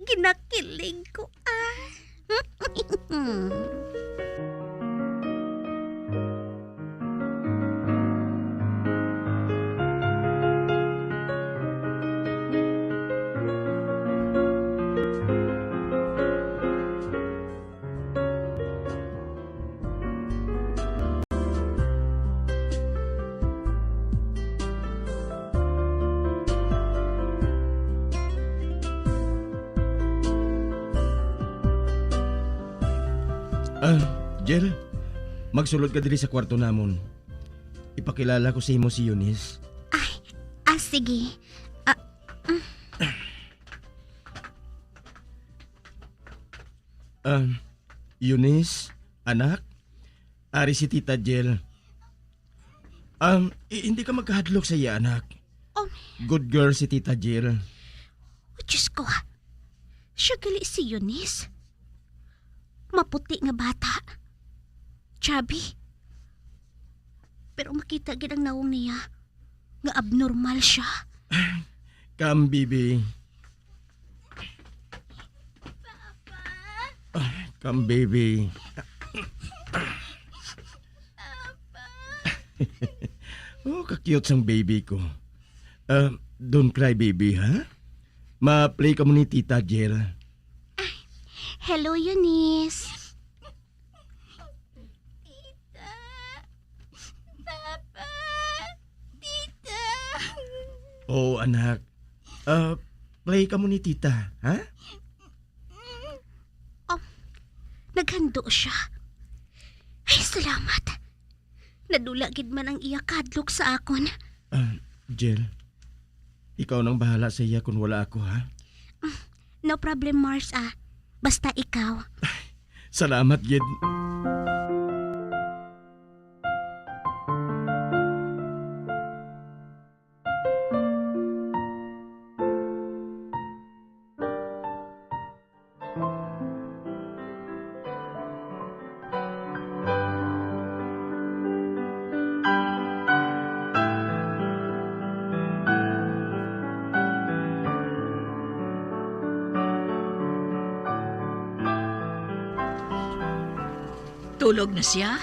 ginakilig ko, ah. Ah, Jel, magsulod ka diri sa kwarto namon. Ipakilala ko sa imo si Eunice. Ay, ah, sige. Ah, mm. Um, Eunice, anak, ari si Tita Jel. Um, i- hindi ka magkahadlok sa iya, anak. Oh. Good girl si Tita Jel. Oh, Diyos ko. Siya gali si Eunice. Maputi nga bata. Chubby. Pero makita gid ang nawong niya nga abnormal siya. Come, baby. Ah, come, baby. Oh, ka-cute sang baby ko. Ah, don't cry, baby, ha? Ma-play ka mo ni Tita Jel. Hello, Eunice. Tita. Papa. Tita. Oo, anak. Ah, play ka mo ni Tita, ha? Oh, naghando siya. Ay, salamat. Nadula gid man ang iya kahadlok sa akon. Ah, Jel, ikaw nang bahala sa iya kung wala ako, ha? No problem, Mars, ah. Basta ikaw. Salamat gid. Tulog na siya?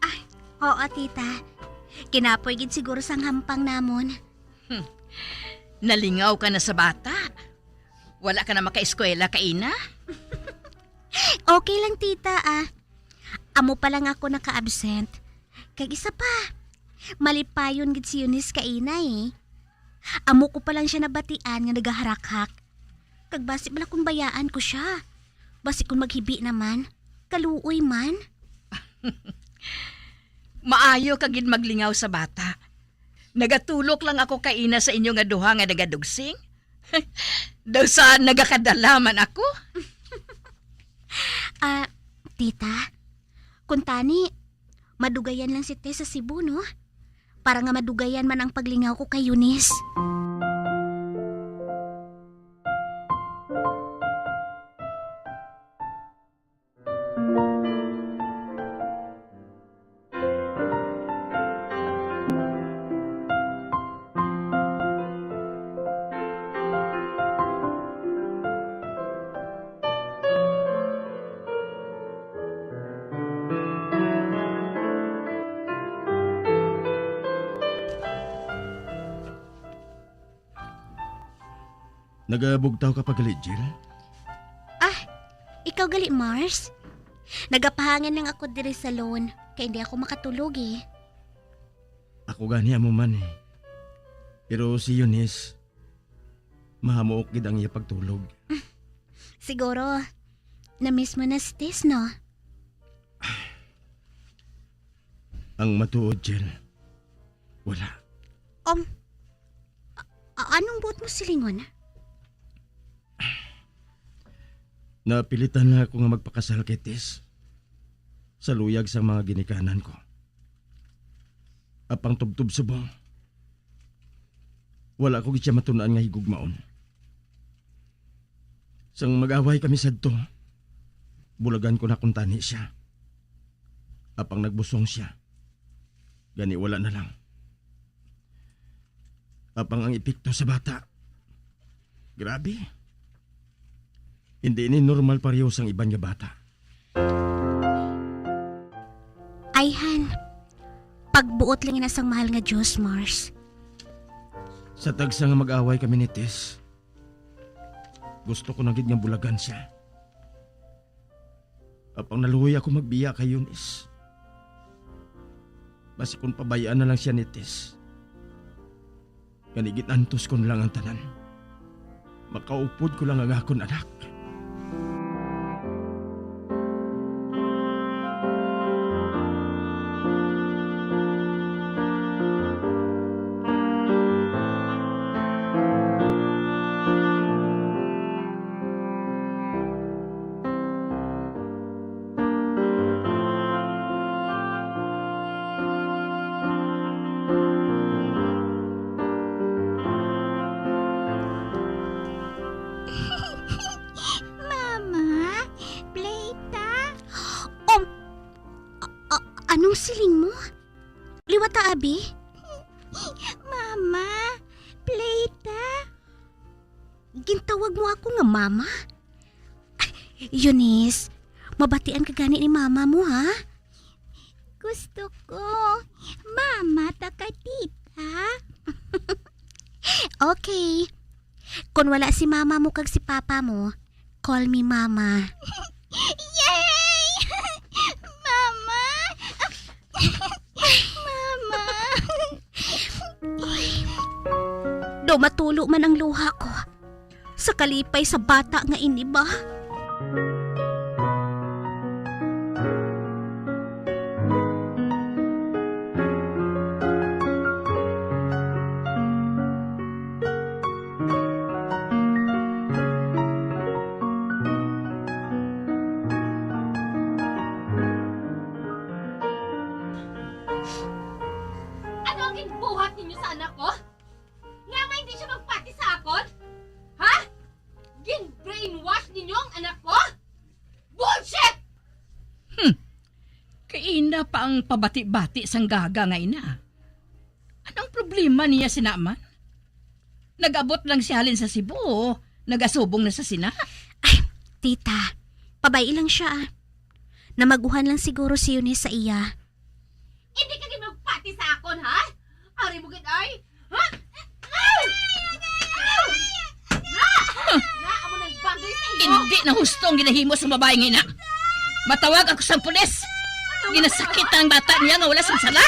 Ay, oo, tita. Kinapoy gid siguro sang hampang namon. Hmm. Nalingaw ka na sa bata. Wala ka na makaeskwela kaina? Okay lang, tita, ah. Amo pa lang ako naka-absent. Kag isa pa, malipayon gid si Eunice kaina, eh. Amo ko pa lang siya nabatian nga nagaharakhak. Kag basi bala kung bayaan ko siya. Basi kung maghibi naman, kaluoy man. Maayo ka gid maglingaw sa bata. Nagatulok lang ako kaina sa inyo nga duha nga nagadugsing. Daw sa nagakadala man ako. Ah, tita, kuntani, madugayan lang si Tess sa Cebu, no? Para nga madugayan man ang paglingaw ko kay Eunice. Nagabugtaw ka pa gali, Jill? Ah, Ikaw gali, Mars? Nagapahangin lang ako diri sa loan, kay hindi ako makatulog eh. Ako gani amo man eh. Pero si Eunice, mahamuok gid ang iya pagtulog. Siguro, na-miss mo na si Tess, no? Ang matuod, Jel, wala. Um, a-, a-, anong buot mo silingon? Napilitan na ako nga magpakasal kay Tess sa luyag sang mga ginikanan ko. Apang tubtob subong, wala ko gid siya matun-an nga higugmaon. Sang mag-away kami sadto, bulagan ko na kuntani siya. Apang nagbusong siya, gani wala na lang. Apang ang epekto sa bata, grabe. Hindi ini normal pareho sang iban nga bata. Ayhan, pagbuot lang ina sang mahal nga Dios, Mars. Sa tagsa nga mag-away kami ni Tess, gusto ko na gid nga bulagan siya. Apang naluoy ako magbiya kay Eunice. Basi kon pabay-an na lang siya ni Tess. Gani gin-antos ko na lang ang tanan. Makaupod ko lang ang akon anak. Mama, play ta. Um, a-, a-, anong siling mo? Liwata, abi? Mama, play ta. Gintawag mo ako nga mama? Ay, Eunice, mabatian ka gani ni mama mo, ha? Gusto ko. Mama ta ka, tita. Okay. Kon wala si mama mo kag si papa mo, call me mama. Yay! Mama! Mama! Daw matulo man ang luha ko sa kalipay sa bata nga ini ba? Ano ang ginbuhat ninyo sa anak ko? Nga nga hindi siya magpati sa akon? Ha? Gin-brainwash ninyo ang anak ko? Bullshit! Hmm. Kay ina pa ang pabati-bati sang gaga nga ina. Anong problema niya sina man? Nag-abot lang siya halin sa Cebu, nagasubong na sa sina. Ay, tita, pabay lang siya, ah. Namaguhan lang siguro si Eunice sa iya. Hindi ka gid magpati sa akon, ha? Ari mo gid, ay? Ha? Ah! Ah! Na, amo nang bagay sa imo. Hindi na husto ang ginahimo sa babae nga ina. Matawag ako sa pulis. Ginasakit ang bata niya nga wala sing sala.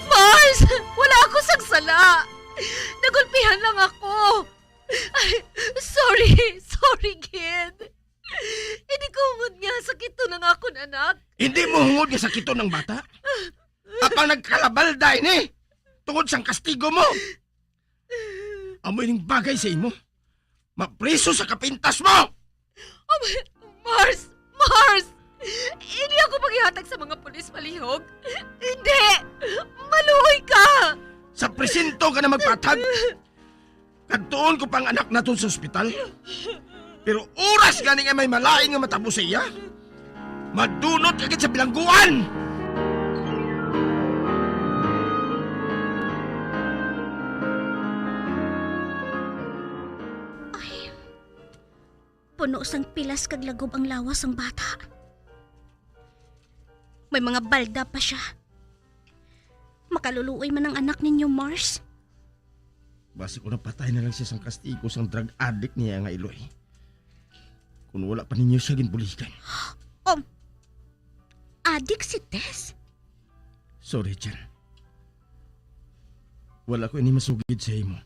Mars! Wala ako sang sala! Nagulpihan lang ako! Ay, sorry! Sorry, kid! Hindi ko hungod nga sakiton ang akon anak. Hindi mo hungod nga sakiton ang bata? Apang nagkalabalda ini tungod sang kastigo mo. Amo ining bagay sa imo. Mapriso sa kapintas mo! Oh, Mars! Mars! Hindi ako paghihatag sa mga pulis palihog. Hindi! Maluoy ka! Sa presinto ka na magpatag. Kadtuon ko pa ang anak naton sa ospital. Pero oras gani nga may malain nga matabo sa iya, madunot ka gid sa bilangguan! Ay, puno sang pilas kag lagob ang lawas sang bata. May mga balda pa siya. Makaluluoy man ang anak ninyo, Mars. Basi ko napatay na lang siya sang kastigo sang drug addict niya nga iloy. Kung wala pa ninyo siya ginbuligan. Um, adik si Tess? Sorry, Jen. Wala ko ini masugid sa imo.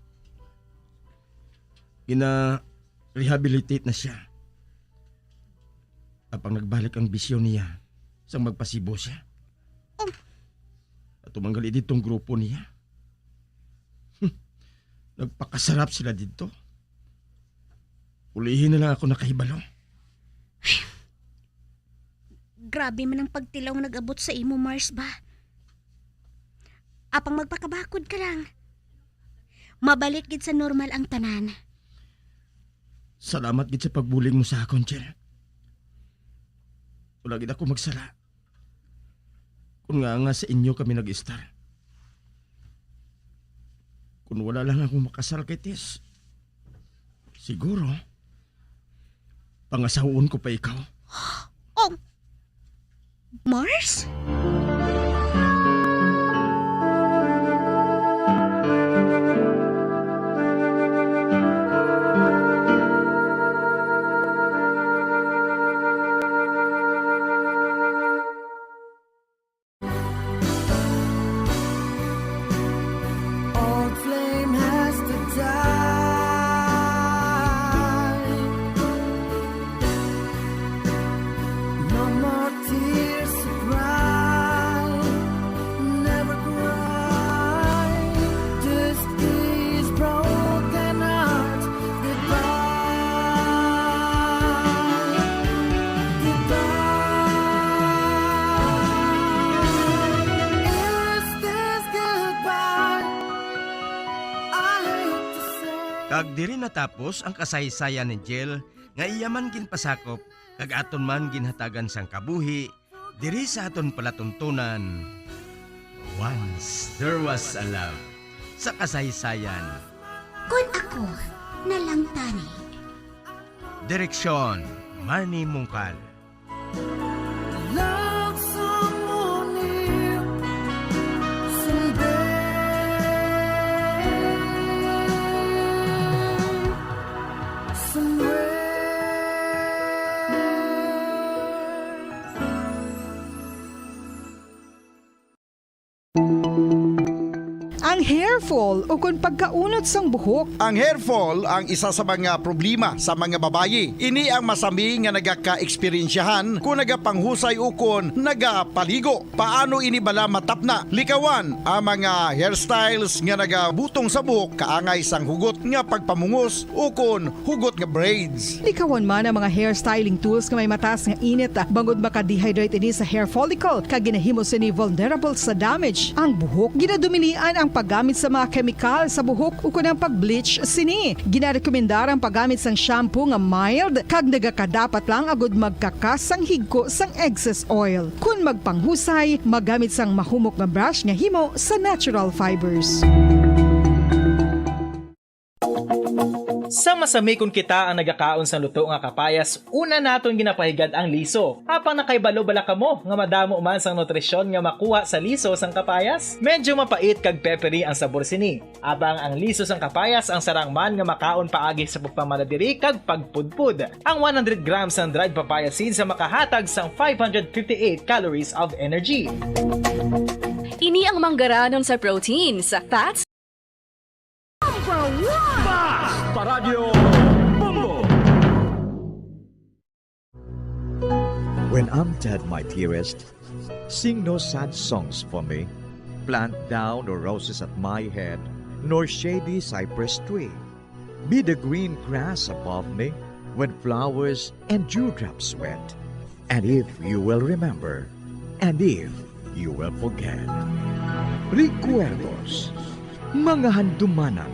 Gina-rehabilitate na siya. Apang nagbalik ang bisyo niya sang magpasibo siya. Um, At tumanggal didtong grupo niya. Nagpakasarap sila didto. Ulihi na lang ako nakahibalo. Grabe man ang pagtilaw nga nag-abot sa imo, Mars, ba? Apang magpakabakod ka lang. Mabalik gid sa normal ang tanan. Salamat gid sa pagbulig mo sa akon, Jen. Wala gid ako magsala. Kung nga nga sa inyo kami nag-estar. Kung wala lang ako makasal kay Tess, siguro, pangasawon ko pa ikaw. Oh, Mars? Old flame has to die. No more tears to cry. Never cry. This is broken heart. Goodbye. Goodbye. Is this goodbye? I hate to say. Kag diri natapos ang kasaysayan ni Jill, nga iya man ginpasakop, kag aton man ginhatagan sang kabuhi, diri sa aton palatuntunan, Once There Was a Love, sa kasaysayan. Kon ako na lang tani. Direksyon, Marnie Mungkal. Love someone new someday, somewhere. Ang hair fall ukon pagkaunot sang buhok. Ang hair fall ang isa sa mga problema sa mga babayi. Ini ang masami nga nagaka-eksperyensyahan kon nagapanghusay ukon nagapaligo. Paano ini bala matapna? Likawan ang mga hairstyles nga nagabutong sa buhok kaangay sang hugot nga pagpamungos ukon hugot nga braids. Likawan man ang mga hair styling tools nga may mataas nga init, bangod maka-dehydrate ini sa hair follicle, kag ginahimo sini vulnerable sa damage ang buhok. Ginadominian ang paggamit sa mga kemikal sa buhok ukon ang pag-bleach sini. Ginarekomendar ang paggamit sang shampoo nga mild kag nagakadapat lang agud magkakas sang higko sang excess oil. Kon magpanghusay, magamit sang mahumok nga brush nga himo sa natural fibers. Sa masami kon kita ang nagakaon sang luto nga kapayas, una naton ginapahigad ang liso. Apang nakahibalo bala kamo nga madamo man sang nutrisyon nga makuha sa liso sang kapayas? Medyo mapait kag peppery ang sabor sini. Apang ang liso sang kapayas ang sarang man nga makaon paagi sa pagpamaladiri kag pagpudpod. Ang one hundred grams sang dried papaya seeds ang makahatag sang five hundred fifty-eight calories of energy. Ini ang manggaranon sa proteins, fats, Number one! Basta Radyo Bombo! When I'm dead, my dearest, sing no sad songs for me. Plant thou no roses at my head, nor shady cypress tree. Be the green grass above me when flowers and dewdrops wet. And if you will remember, and if you will forget. Recuerdos, mga handumanan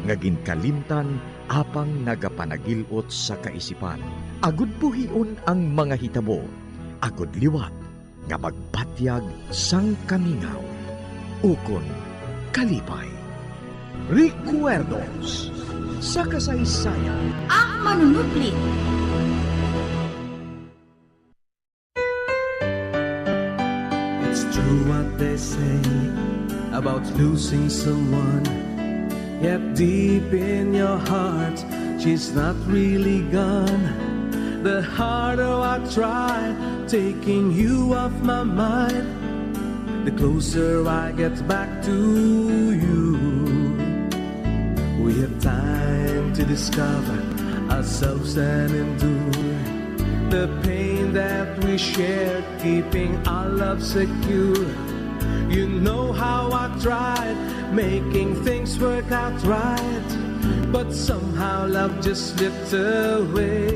nga ginkalimtan apang nagapanagil-ot sa kaisipan. Agud buhion ang mga hitabo, agud liwat nga magbatyag sang kamingaw ukon kalipay. Recuerdos sa kasaysayan. Ang manunubli. True what they say about losing someone, yet deep in your heart, she's not really gone. The harder I try taking you off my mind, the closer I get back to you. We have time to discover ourselves and endure the pain that we shared, keeping our love secure. You know how I tried making things work out right, but somehow love just slipped away.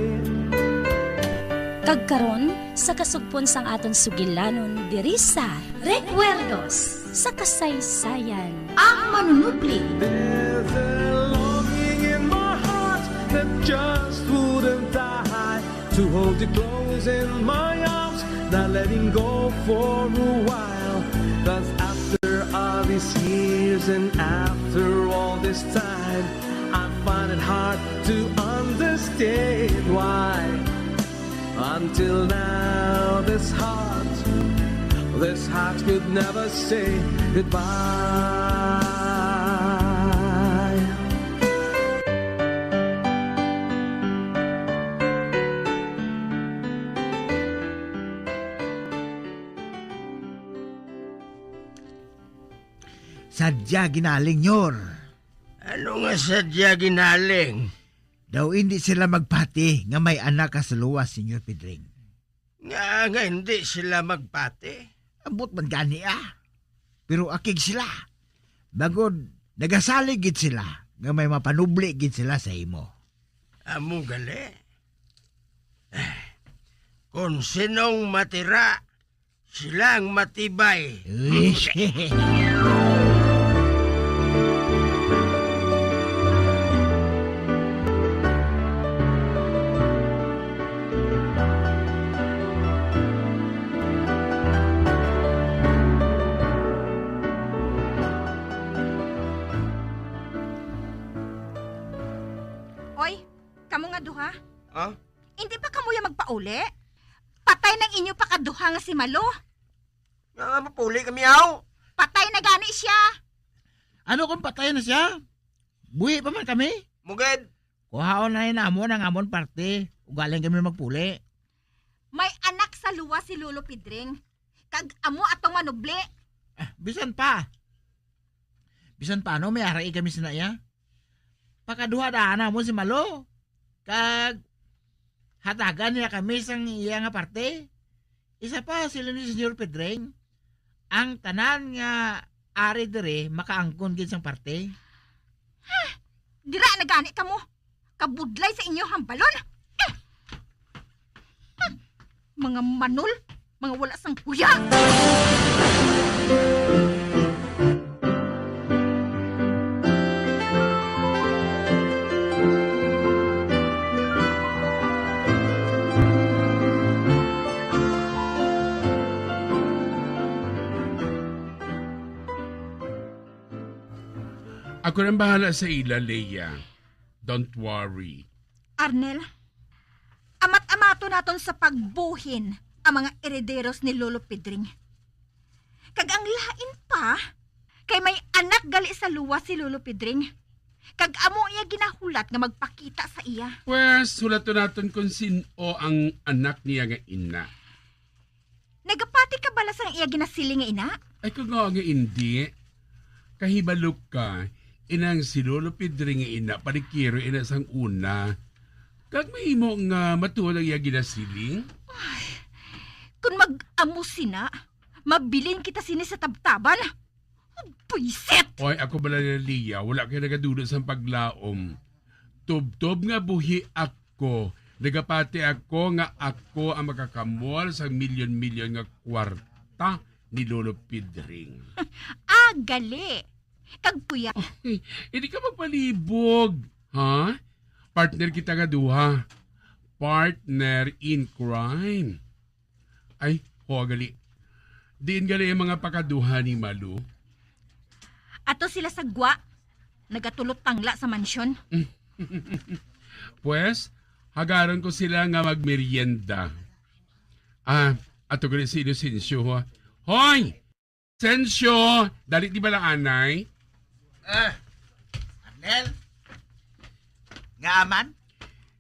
Kag karon, sa kasugpon sang aton sugilanon diri sa Recuerdos sa Kasaysayan. Ang manunubli. There's a longing in my heart that just wouldn't die. To hold you close in my arms, not letting go for a while. 'Cause after all these years and after all this time, I find it hard to understand why. Until now, this heart, this heart could never say goodbye. Sadya ginaling, Nyor. Ano nga sadya ginaling? Daw indi sila magpati nga may anak ka sa luwas, Senyor Pedring. Nga, nga hindi sila magpati? Ambot man gani, ah. Pero akig sila. Bangod, nagasalig gid sila nga may mapanubli gid sila sa imo. Amo gali. Eh, kung sinong matira, sila ang matibay. Uy. Oy, kamo nga duha? Ah? Hindi pa kamo ya magpauli? Patay nang inyo pakaduha nga si Malo. Nga, nga mapuli kami, aw. Patay na gani siya. Ano kung patay na siya? Buhi pa man kami? Mugad. Kuhaon na ni namon ang amon parte. Ugaling kami magpuli. May anak sa luwa si Lolo Pedring. Kag amo atong manubli. Ah, bisan pa. Bisan pa, no, may arai kami sa iya. Pakaduha daan namon si Malo. Kag hatagan niya kami sang iya nga parte. Isa pa, sila ni Senyor Pedring, ang tanan nga ari diri makaangkon gid sang parte. Dira na gani kamo. Kabudlay sa inyo hambalon. Mga manol, mga wala sang huya. Ako nang bahala sa ila, Leia. Don't worry. Arnel, amat-amaton naton sa pagbuhin ang mga herederos ni Lolo Pedring. Kag ang lain pa, kay may anak gali sa luwas si Lolo Pedring. Kag amo iya ginahulat nga magpakita sa iya. Pwes, hulaton naton kung sin-o ang anak niya nga ina. Nagapati ka bala sang iya ginasiling nga ina? Ay, kung nga nga indi. Kahibalo ka, inang si Lolo Pedring nga ina, palikiro ina sang una. Kag mahimo nga matuod ang iya ginasiling? Ay, kung mag-amo sina, mabilin kita sini sa tabtaban. Buisit! Oy, ako bala ni Lia, wala kay nagadulo sang paglaom. Tubtob nga buhi ako, nagapati ako nga ako ang makakamual sang milyon-milyon nga kwarta ni Lolo Pedring. Ah, gali. Kag kuya. Ay, hindi ka magpalibog, ha? Partner kita nga duha. Partner in crime. Ay, ho, gali. Diin gali ang mga pakaduha ni Malu? Ato sila sa gwa. Nagatulot tangla sa mansyon. Pues, hagaron ko sila nga magmerienda. Ah, ato gali si Inocencio, ho. Hoy! Sensyo! Dali di bala anay? Ah, Arnel? Nga man?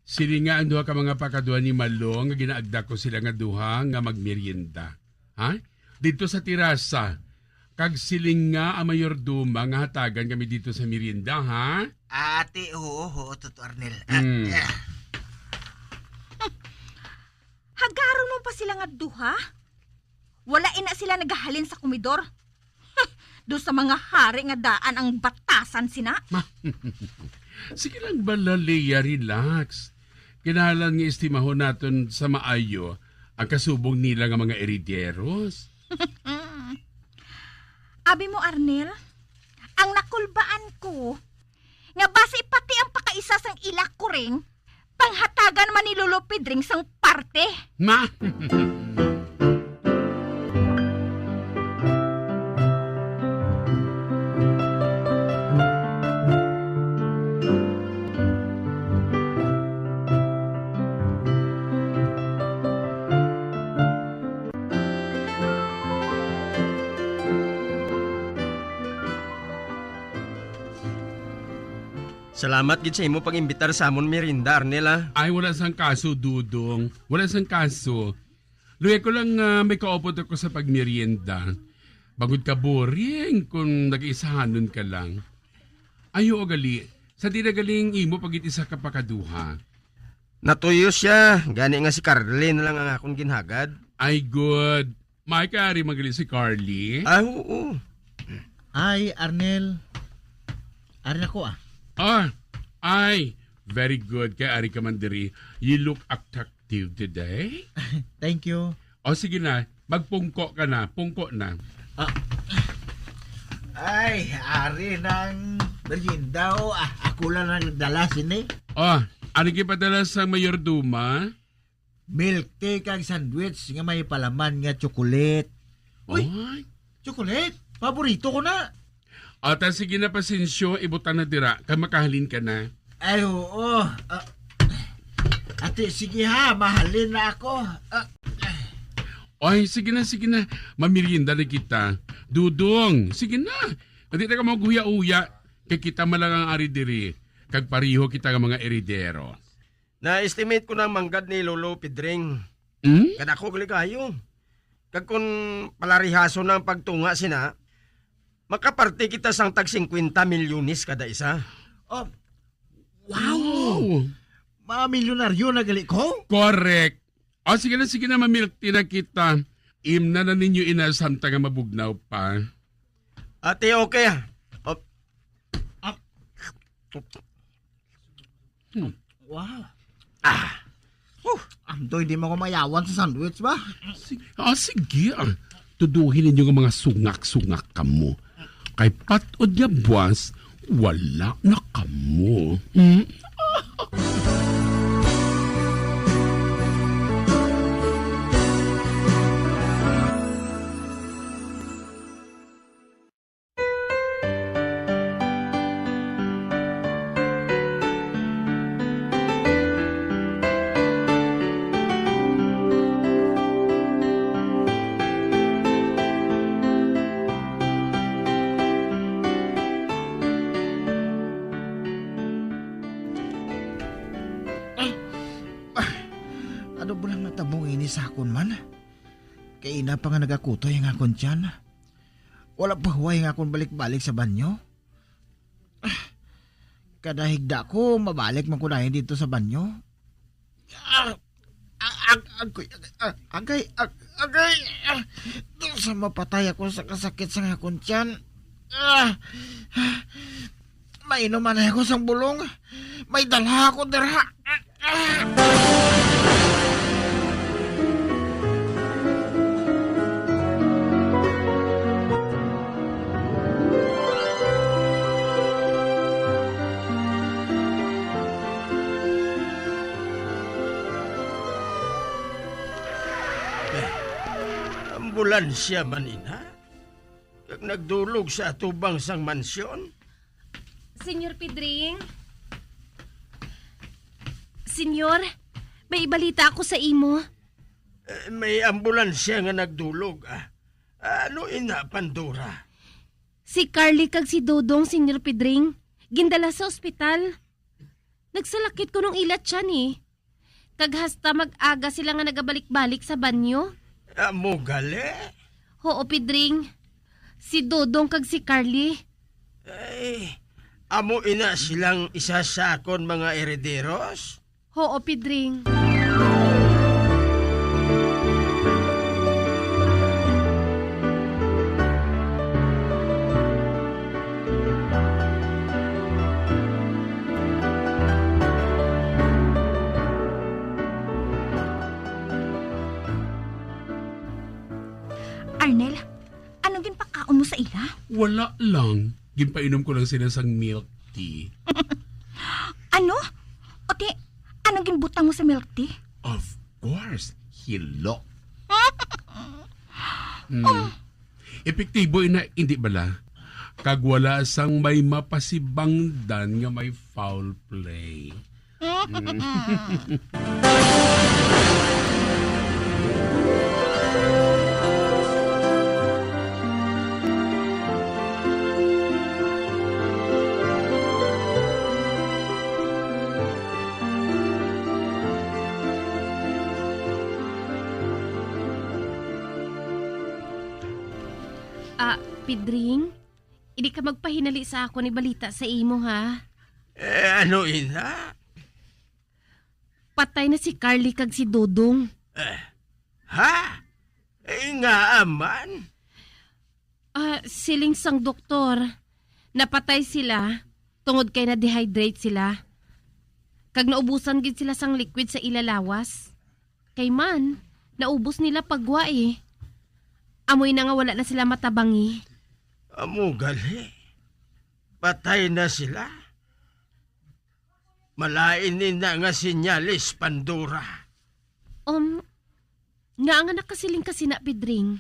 Sini nga ang duha ka mga pakadwa ni Malo nga ginaagda ko sila nga duha nga magmerienda. Ha? Dito sa terasa. Kag siling nga ang mayordoma nga hatagan kami dito sa merienda, ha? Ate, oo, oo, Toto Arnel. Ah, Mm. ah. Hagaron mo pa sila nga duha? Wala ina sila nagahalin sa komedor. Do sa mga hari nga daan ang batasan sina. Ma, sige lang bala, Leia, relax. Kinahanglan nga estimahon naton sa maayo ang kasubong nila nga mga erideros. Abi mo, Arnel, ang nakulbaan ko nga basi pati ang pakaisa sang ila kuring panghatagan man ni Lolo Pedring sang parte. Ma! Salamat gid sa imo pag-imbitar sa amon merienda, Arnel, ah. Ay, wala sang kaso, Dudong. Wala sang kaso. Luya ko lang nga may kaupod ako sa pagmerienda. Bangod ka boring kung nag-iisahanon ka lang. Ay, oo, gali. Sa di na galing imo pag-isa ka pakaduha. Natuyo siya. Gani nga si Carly na lang ang akon ginhagad. Ay, good. May ka ari man gali si Carly? Ah, oo. Ay, Arnel. Ari na ko, ah. Ah, ay. Very good. Kay ari ka man diri. You look attractive today. Thank you. O, sige na. Magpungko ka na. Pungko na. Ah. Ay, ari nang merienda, oh. Ah, ako lang nagdala sini. O, ano gipadala sa mayordoma? Milk tea kag sandwich nga may palaman nga tsokolate. Uy, Ay. Tsokolate? Paborito ko na. Ata, sige na, Pasensyo, ibutang na dira, kay makahalin ka na. Ay, oo. Ah, ate, sige ha, mahalin na ako. Ah. Ay, sige na, sige na. Mamerienda na kita. Dudong, sige na. Hindi na ka maghuya-uya. Kay kita man lang ang ari diri. Kag pariho kita nga mga eridero. Na-estimate ko na ang manggad ni Lolo Pedring. Hmm? Kadako gali kayo. Kag kung palarihason na ang pagtunga sina, makaparte kita sang tag singkwenta milyones kada isa. Oh, wow! Wow! Mamilyonaryo na gali ko? Correct. O, sige na, sige na, mamilk tea na kita. Imna na ninyo ina samtang nga mabugnaw pa. Ate, okay, ah. Oh. Ah. Hmm. Wow. Ah. Huh. Andoy, di mo ko mayawan sa sandwich ba? Sige, ah, sige, ah. Tuduhin ninyo nga mga sungak-sungak kamo. Kay patod nga buwas, wala na kamo. Hmm? Ah, ah, ano ba lang natabong ini sa akon man? Kay ina pa nga nagakutoy ang akon tiyan. Wala pa huway nga akong balik-balik sa banyo. Ah, kada higda ko, mabalik man ko dayon dito sa banyo. Ah, ah, ag-, agoy, ag-, ah, agay, ag-, agay, ah, sa mapatay ako sa kasakit sa akong tiyan. Ah, ah, mainom man ako sang bulong. May dala ako dira. Ambulansya man ina? Kag nagdulog sa atubang sang mansyon? Senyor Pedring? Senyor, may ibalita ako sa imo. Eh, may ambulansya nga nagdulog, ah. Ano ina, Pandora? Si Carly kag si Dodong, Senyor Pedring, gindala sa ospital. Nagsalakit kuno ang ila tiyan, eh. Kag hasta mag-aga sila nga nagabalik-balik sa banyo. Amo gali? Huo, Pedring. Si Dodong kag si Carly. Ay, amo ina silang isa sa akon mga herederos? Huo, Pedring. Arnel, ano ginpakaon mo sa ila? Wala lang. Ginpainom ko lang sila sang milk tea. Ano? O ti, ano ginbutang mo sa milk tea? Of course, hilo. Hmm. Um. Epektibo ina, hindi bala? Kag wala sang may mapasibangdan nga may foul play. Ah, Pedring, hindi ka magpahinali sa akon ibalita sa imo, ha? Eh, ano ina? Patay na si Carly kag si Dodong. Eh, ha? Eh, ngaa man? Ah, siling sang doktor, napatay sila tungod kay na-dehydrate sila. Kag naubusan gid sila sang liquid sa ila lawas. Kay man, naubos nila pa gwa, eh. Amoy na nga wala na sila matabangi. Amo gali. Patay na sila. Malain ni na nga senyales, Pandora. Um, nga nga nakasiling ka sina, Pedring?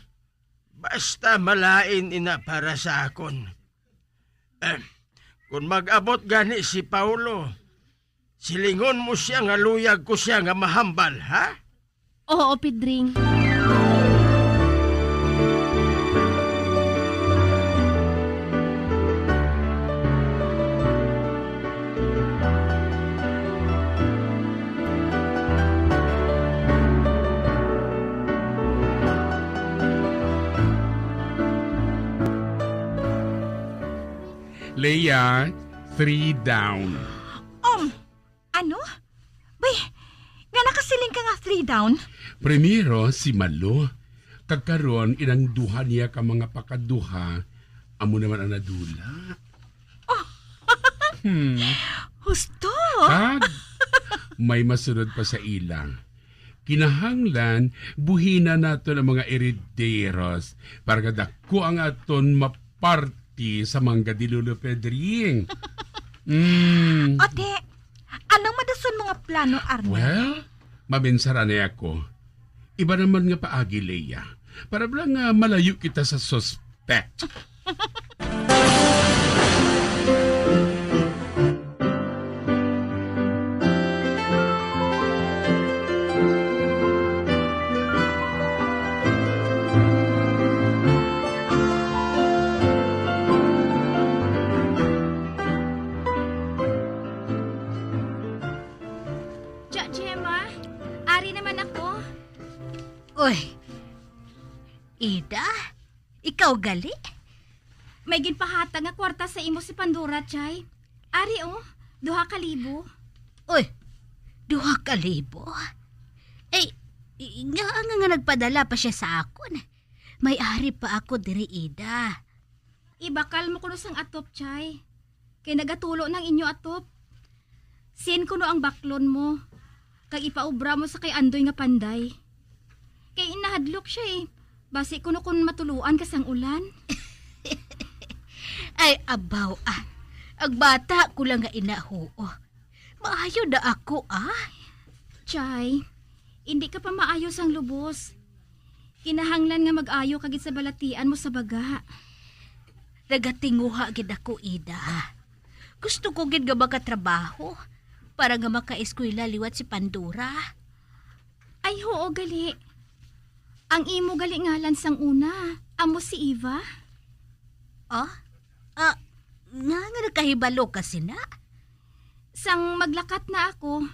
Basta malain ina para sa akon. Eh, kung mag-abot gani si Paulo, silingon mo siya nga luyag ko siya nga mahambal, ha? Oo, Pedring. Leia, three down. Um, ano? Bay, nga nakasiling ka nga three down? Primero si Malo, kag karon inang duha niya ka mga pakaduha, amo naman ang nadula. Oh. Hmm. Husto. Kag may masunod pa sa ila. Kinahanglan buhina naton ang mga herederos para nga dako ang aton maparte sa mangga ni Lolo Pedring. Mm. Ate, anong madason mo nga plano, Arnel? Well, maminsara na ako. Iba naman nga paagi, Leia. Para lang nga malayo kita sa suspect. Tia Gemma, ari naman ako. Uy, Ida, ikaw gali? May ginpahatag nga kwarta sa imo si Pandora, Chay. Ari, oh, duha ka libo. Uy, duha ka libo? Ay, i-, nga, nga, nga nagpadala pa siya sa akon. May ari pa ako diri, Ida. Ibakal mo kuno sang atop, Chay. Kay nagatulo nang inyo atop. Sin kuno ang baklon mo, kag ipaubra mo sa kay Andoy nga panday. Kay nahadlok siya, eh. Basi kuno kun matuluan ka sang ulan. Ay, abaw, ah. Ang bata ko lang nga inahuo. Maayo na ako, ah. Chay, hindi ka pa maayo sang lubos. Kinahanglan nga mag-ayo ka gid sa balatian mo sa baga. Nagatinguha gid ako, Ida. Gusto ko gid nga makatrabaho para nga makaeskwela liwat si Pandora. Ay, huo gali. Ang imo gali ngalan sang una, Amo si Eva? Ah? Ah, nga nga nakahibalo ka sina? Sang maglakat na ako,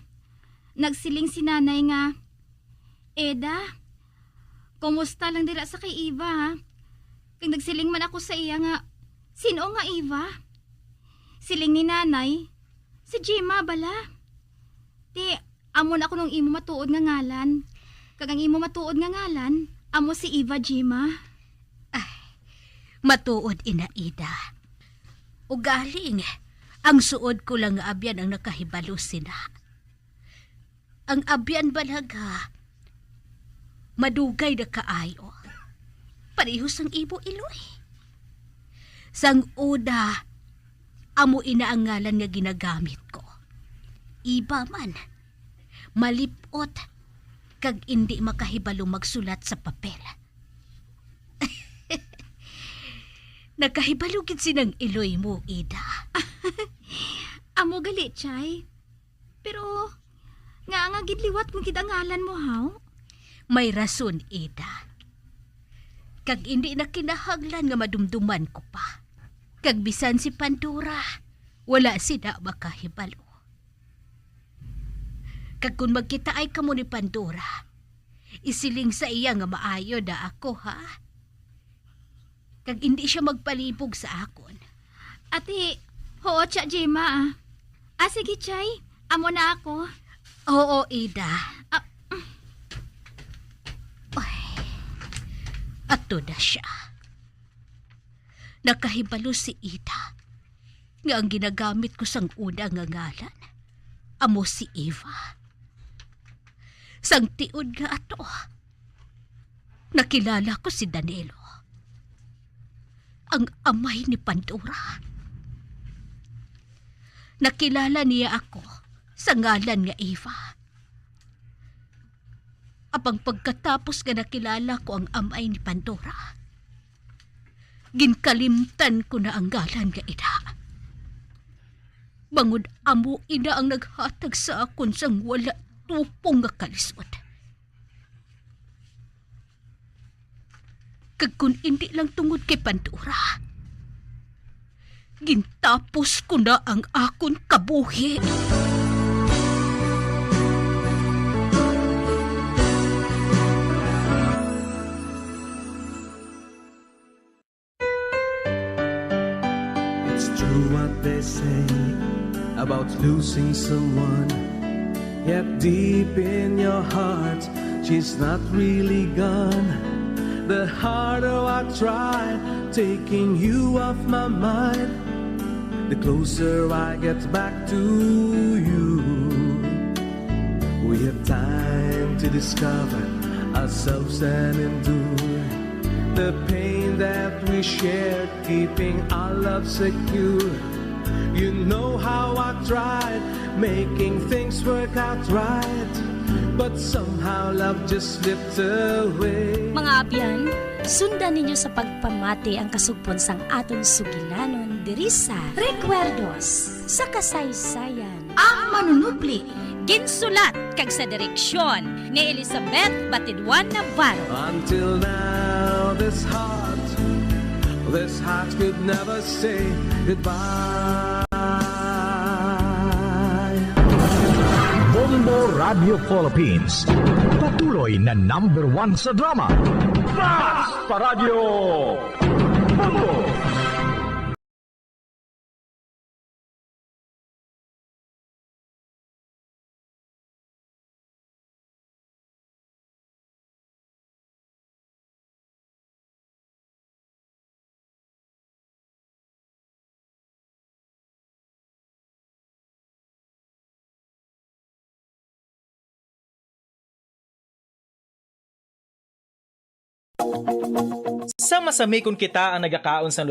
nagsiling si Nanay nga, "Eda, kumusta lang dira sa kay Eva, ha?" Kag nagsiling man ako sa iya nga, "Sin-o nga Eva?" Siling ni Nanay, "Si Gemma bala." Ti, amo na kuno ang imo matuod nga ngalan. Kag ang imo matuod nga ngalan, amo si Eva Gemma. Ay, matuod ina, Eda. Ugaling, ang suod ko lang nga abyan ang nakahibalo sina. Ang abyan bala nga madugay na kaayo. Pareho sang imo iloy. Sang una, amo ina ang ngalan nga ginagamit ko. Eva man, malip-ot, kag indi makahibalo magsulat sa papel. Nakahibalo gid sinang iloy mo, Eda. Amo gali, Chay. Pero, ngaa nga gid liwat mo gid ang ngalan mo, haw? May rason, Eda. Kag indi na kinahanglan nga madumduman ko pa. Kag bisan si Pandora, wala sina makahibalo. Kag kon magkitaay kamo ni Pandora, isiling sa iya nga maayo na ako, ha? Kag indi siya magpalibog sa akon. Ati, huo, Tia Gemma, ah. Ah, sige, Chay. Amo na ako. Oo, Eda. Ah, Ay, ato na siya. Nakahibalo si Eda nga ang ginagamit ko sang una nga ngalan amo si Eva. Sang tiod nga ato, nakilala ko si Danilo, ang amay ni Pandora. Nakilala niya ako sa ngalan nga Eva. Apang pagkatapos nga nakilala ko ang amay ni Pandora, ginkalimtan ko na ang ngalan nga ina. Bangod amo ina ang naghatag sa akon sang wala tupong nga kalisod. Kag kon indi lang tungod kay Pandora, gintapos ko na ang akon kabuhi. It's true what they say about losing someone. Yet deep in your heart, she's not really gone. The harder I try taking you off my mind, the closer I get back to you. We have time to discover ourselves and endure the pain that we shared, keeping our love secure. You know how I tried making things work out right, but somehow love just slipped away. Mga abyan, sundan ninyo sa pagpamati ang kasugpon sang aton sugilanon diri sa Recuerdos sa Kasaysayan. Ang Manunubli. Ginsulat kag sa direksyon ni Elizabeth Batiduan Navarro. Until now, this heart, this heart could never say goodbye. Bombo Radio Philippines, patuloy na number one sa drama. Basta Radio Bombo! Sama-sami kon kita ang nagakaon sang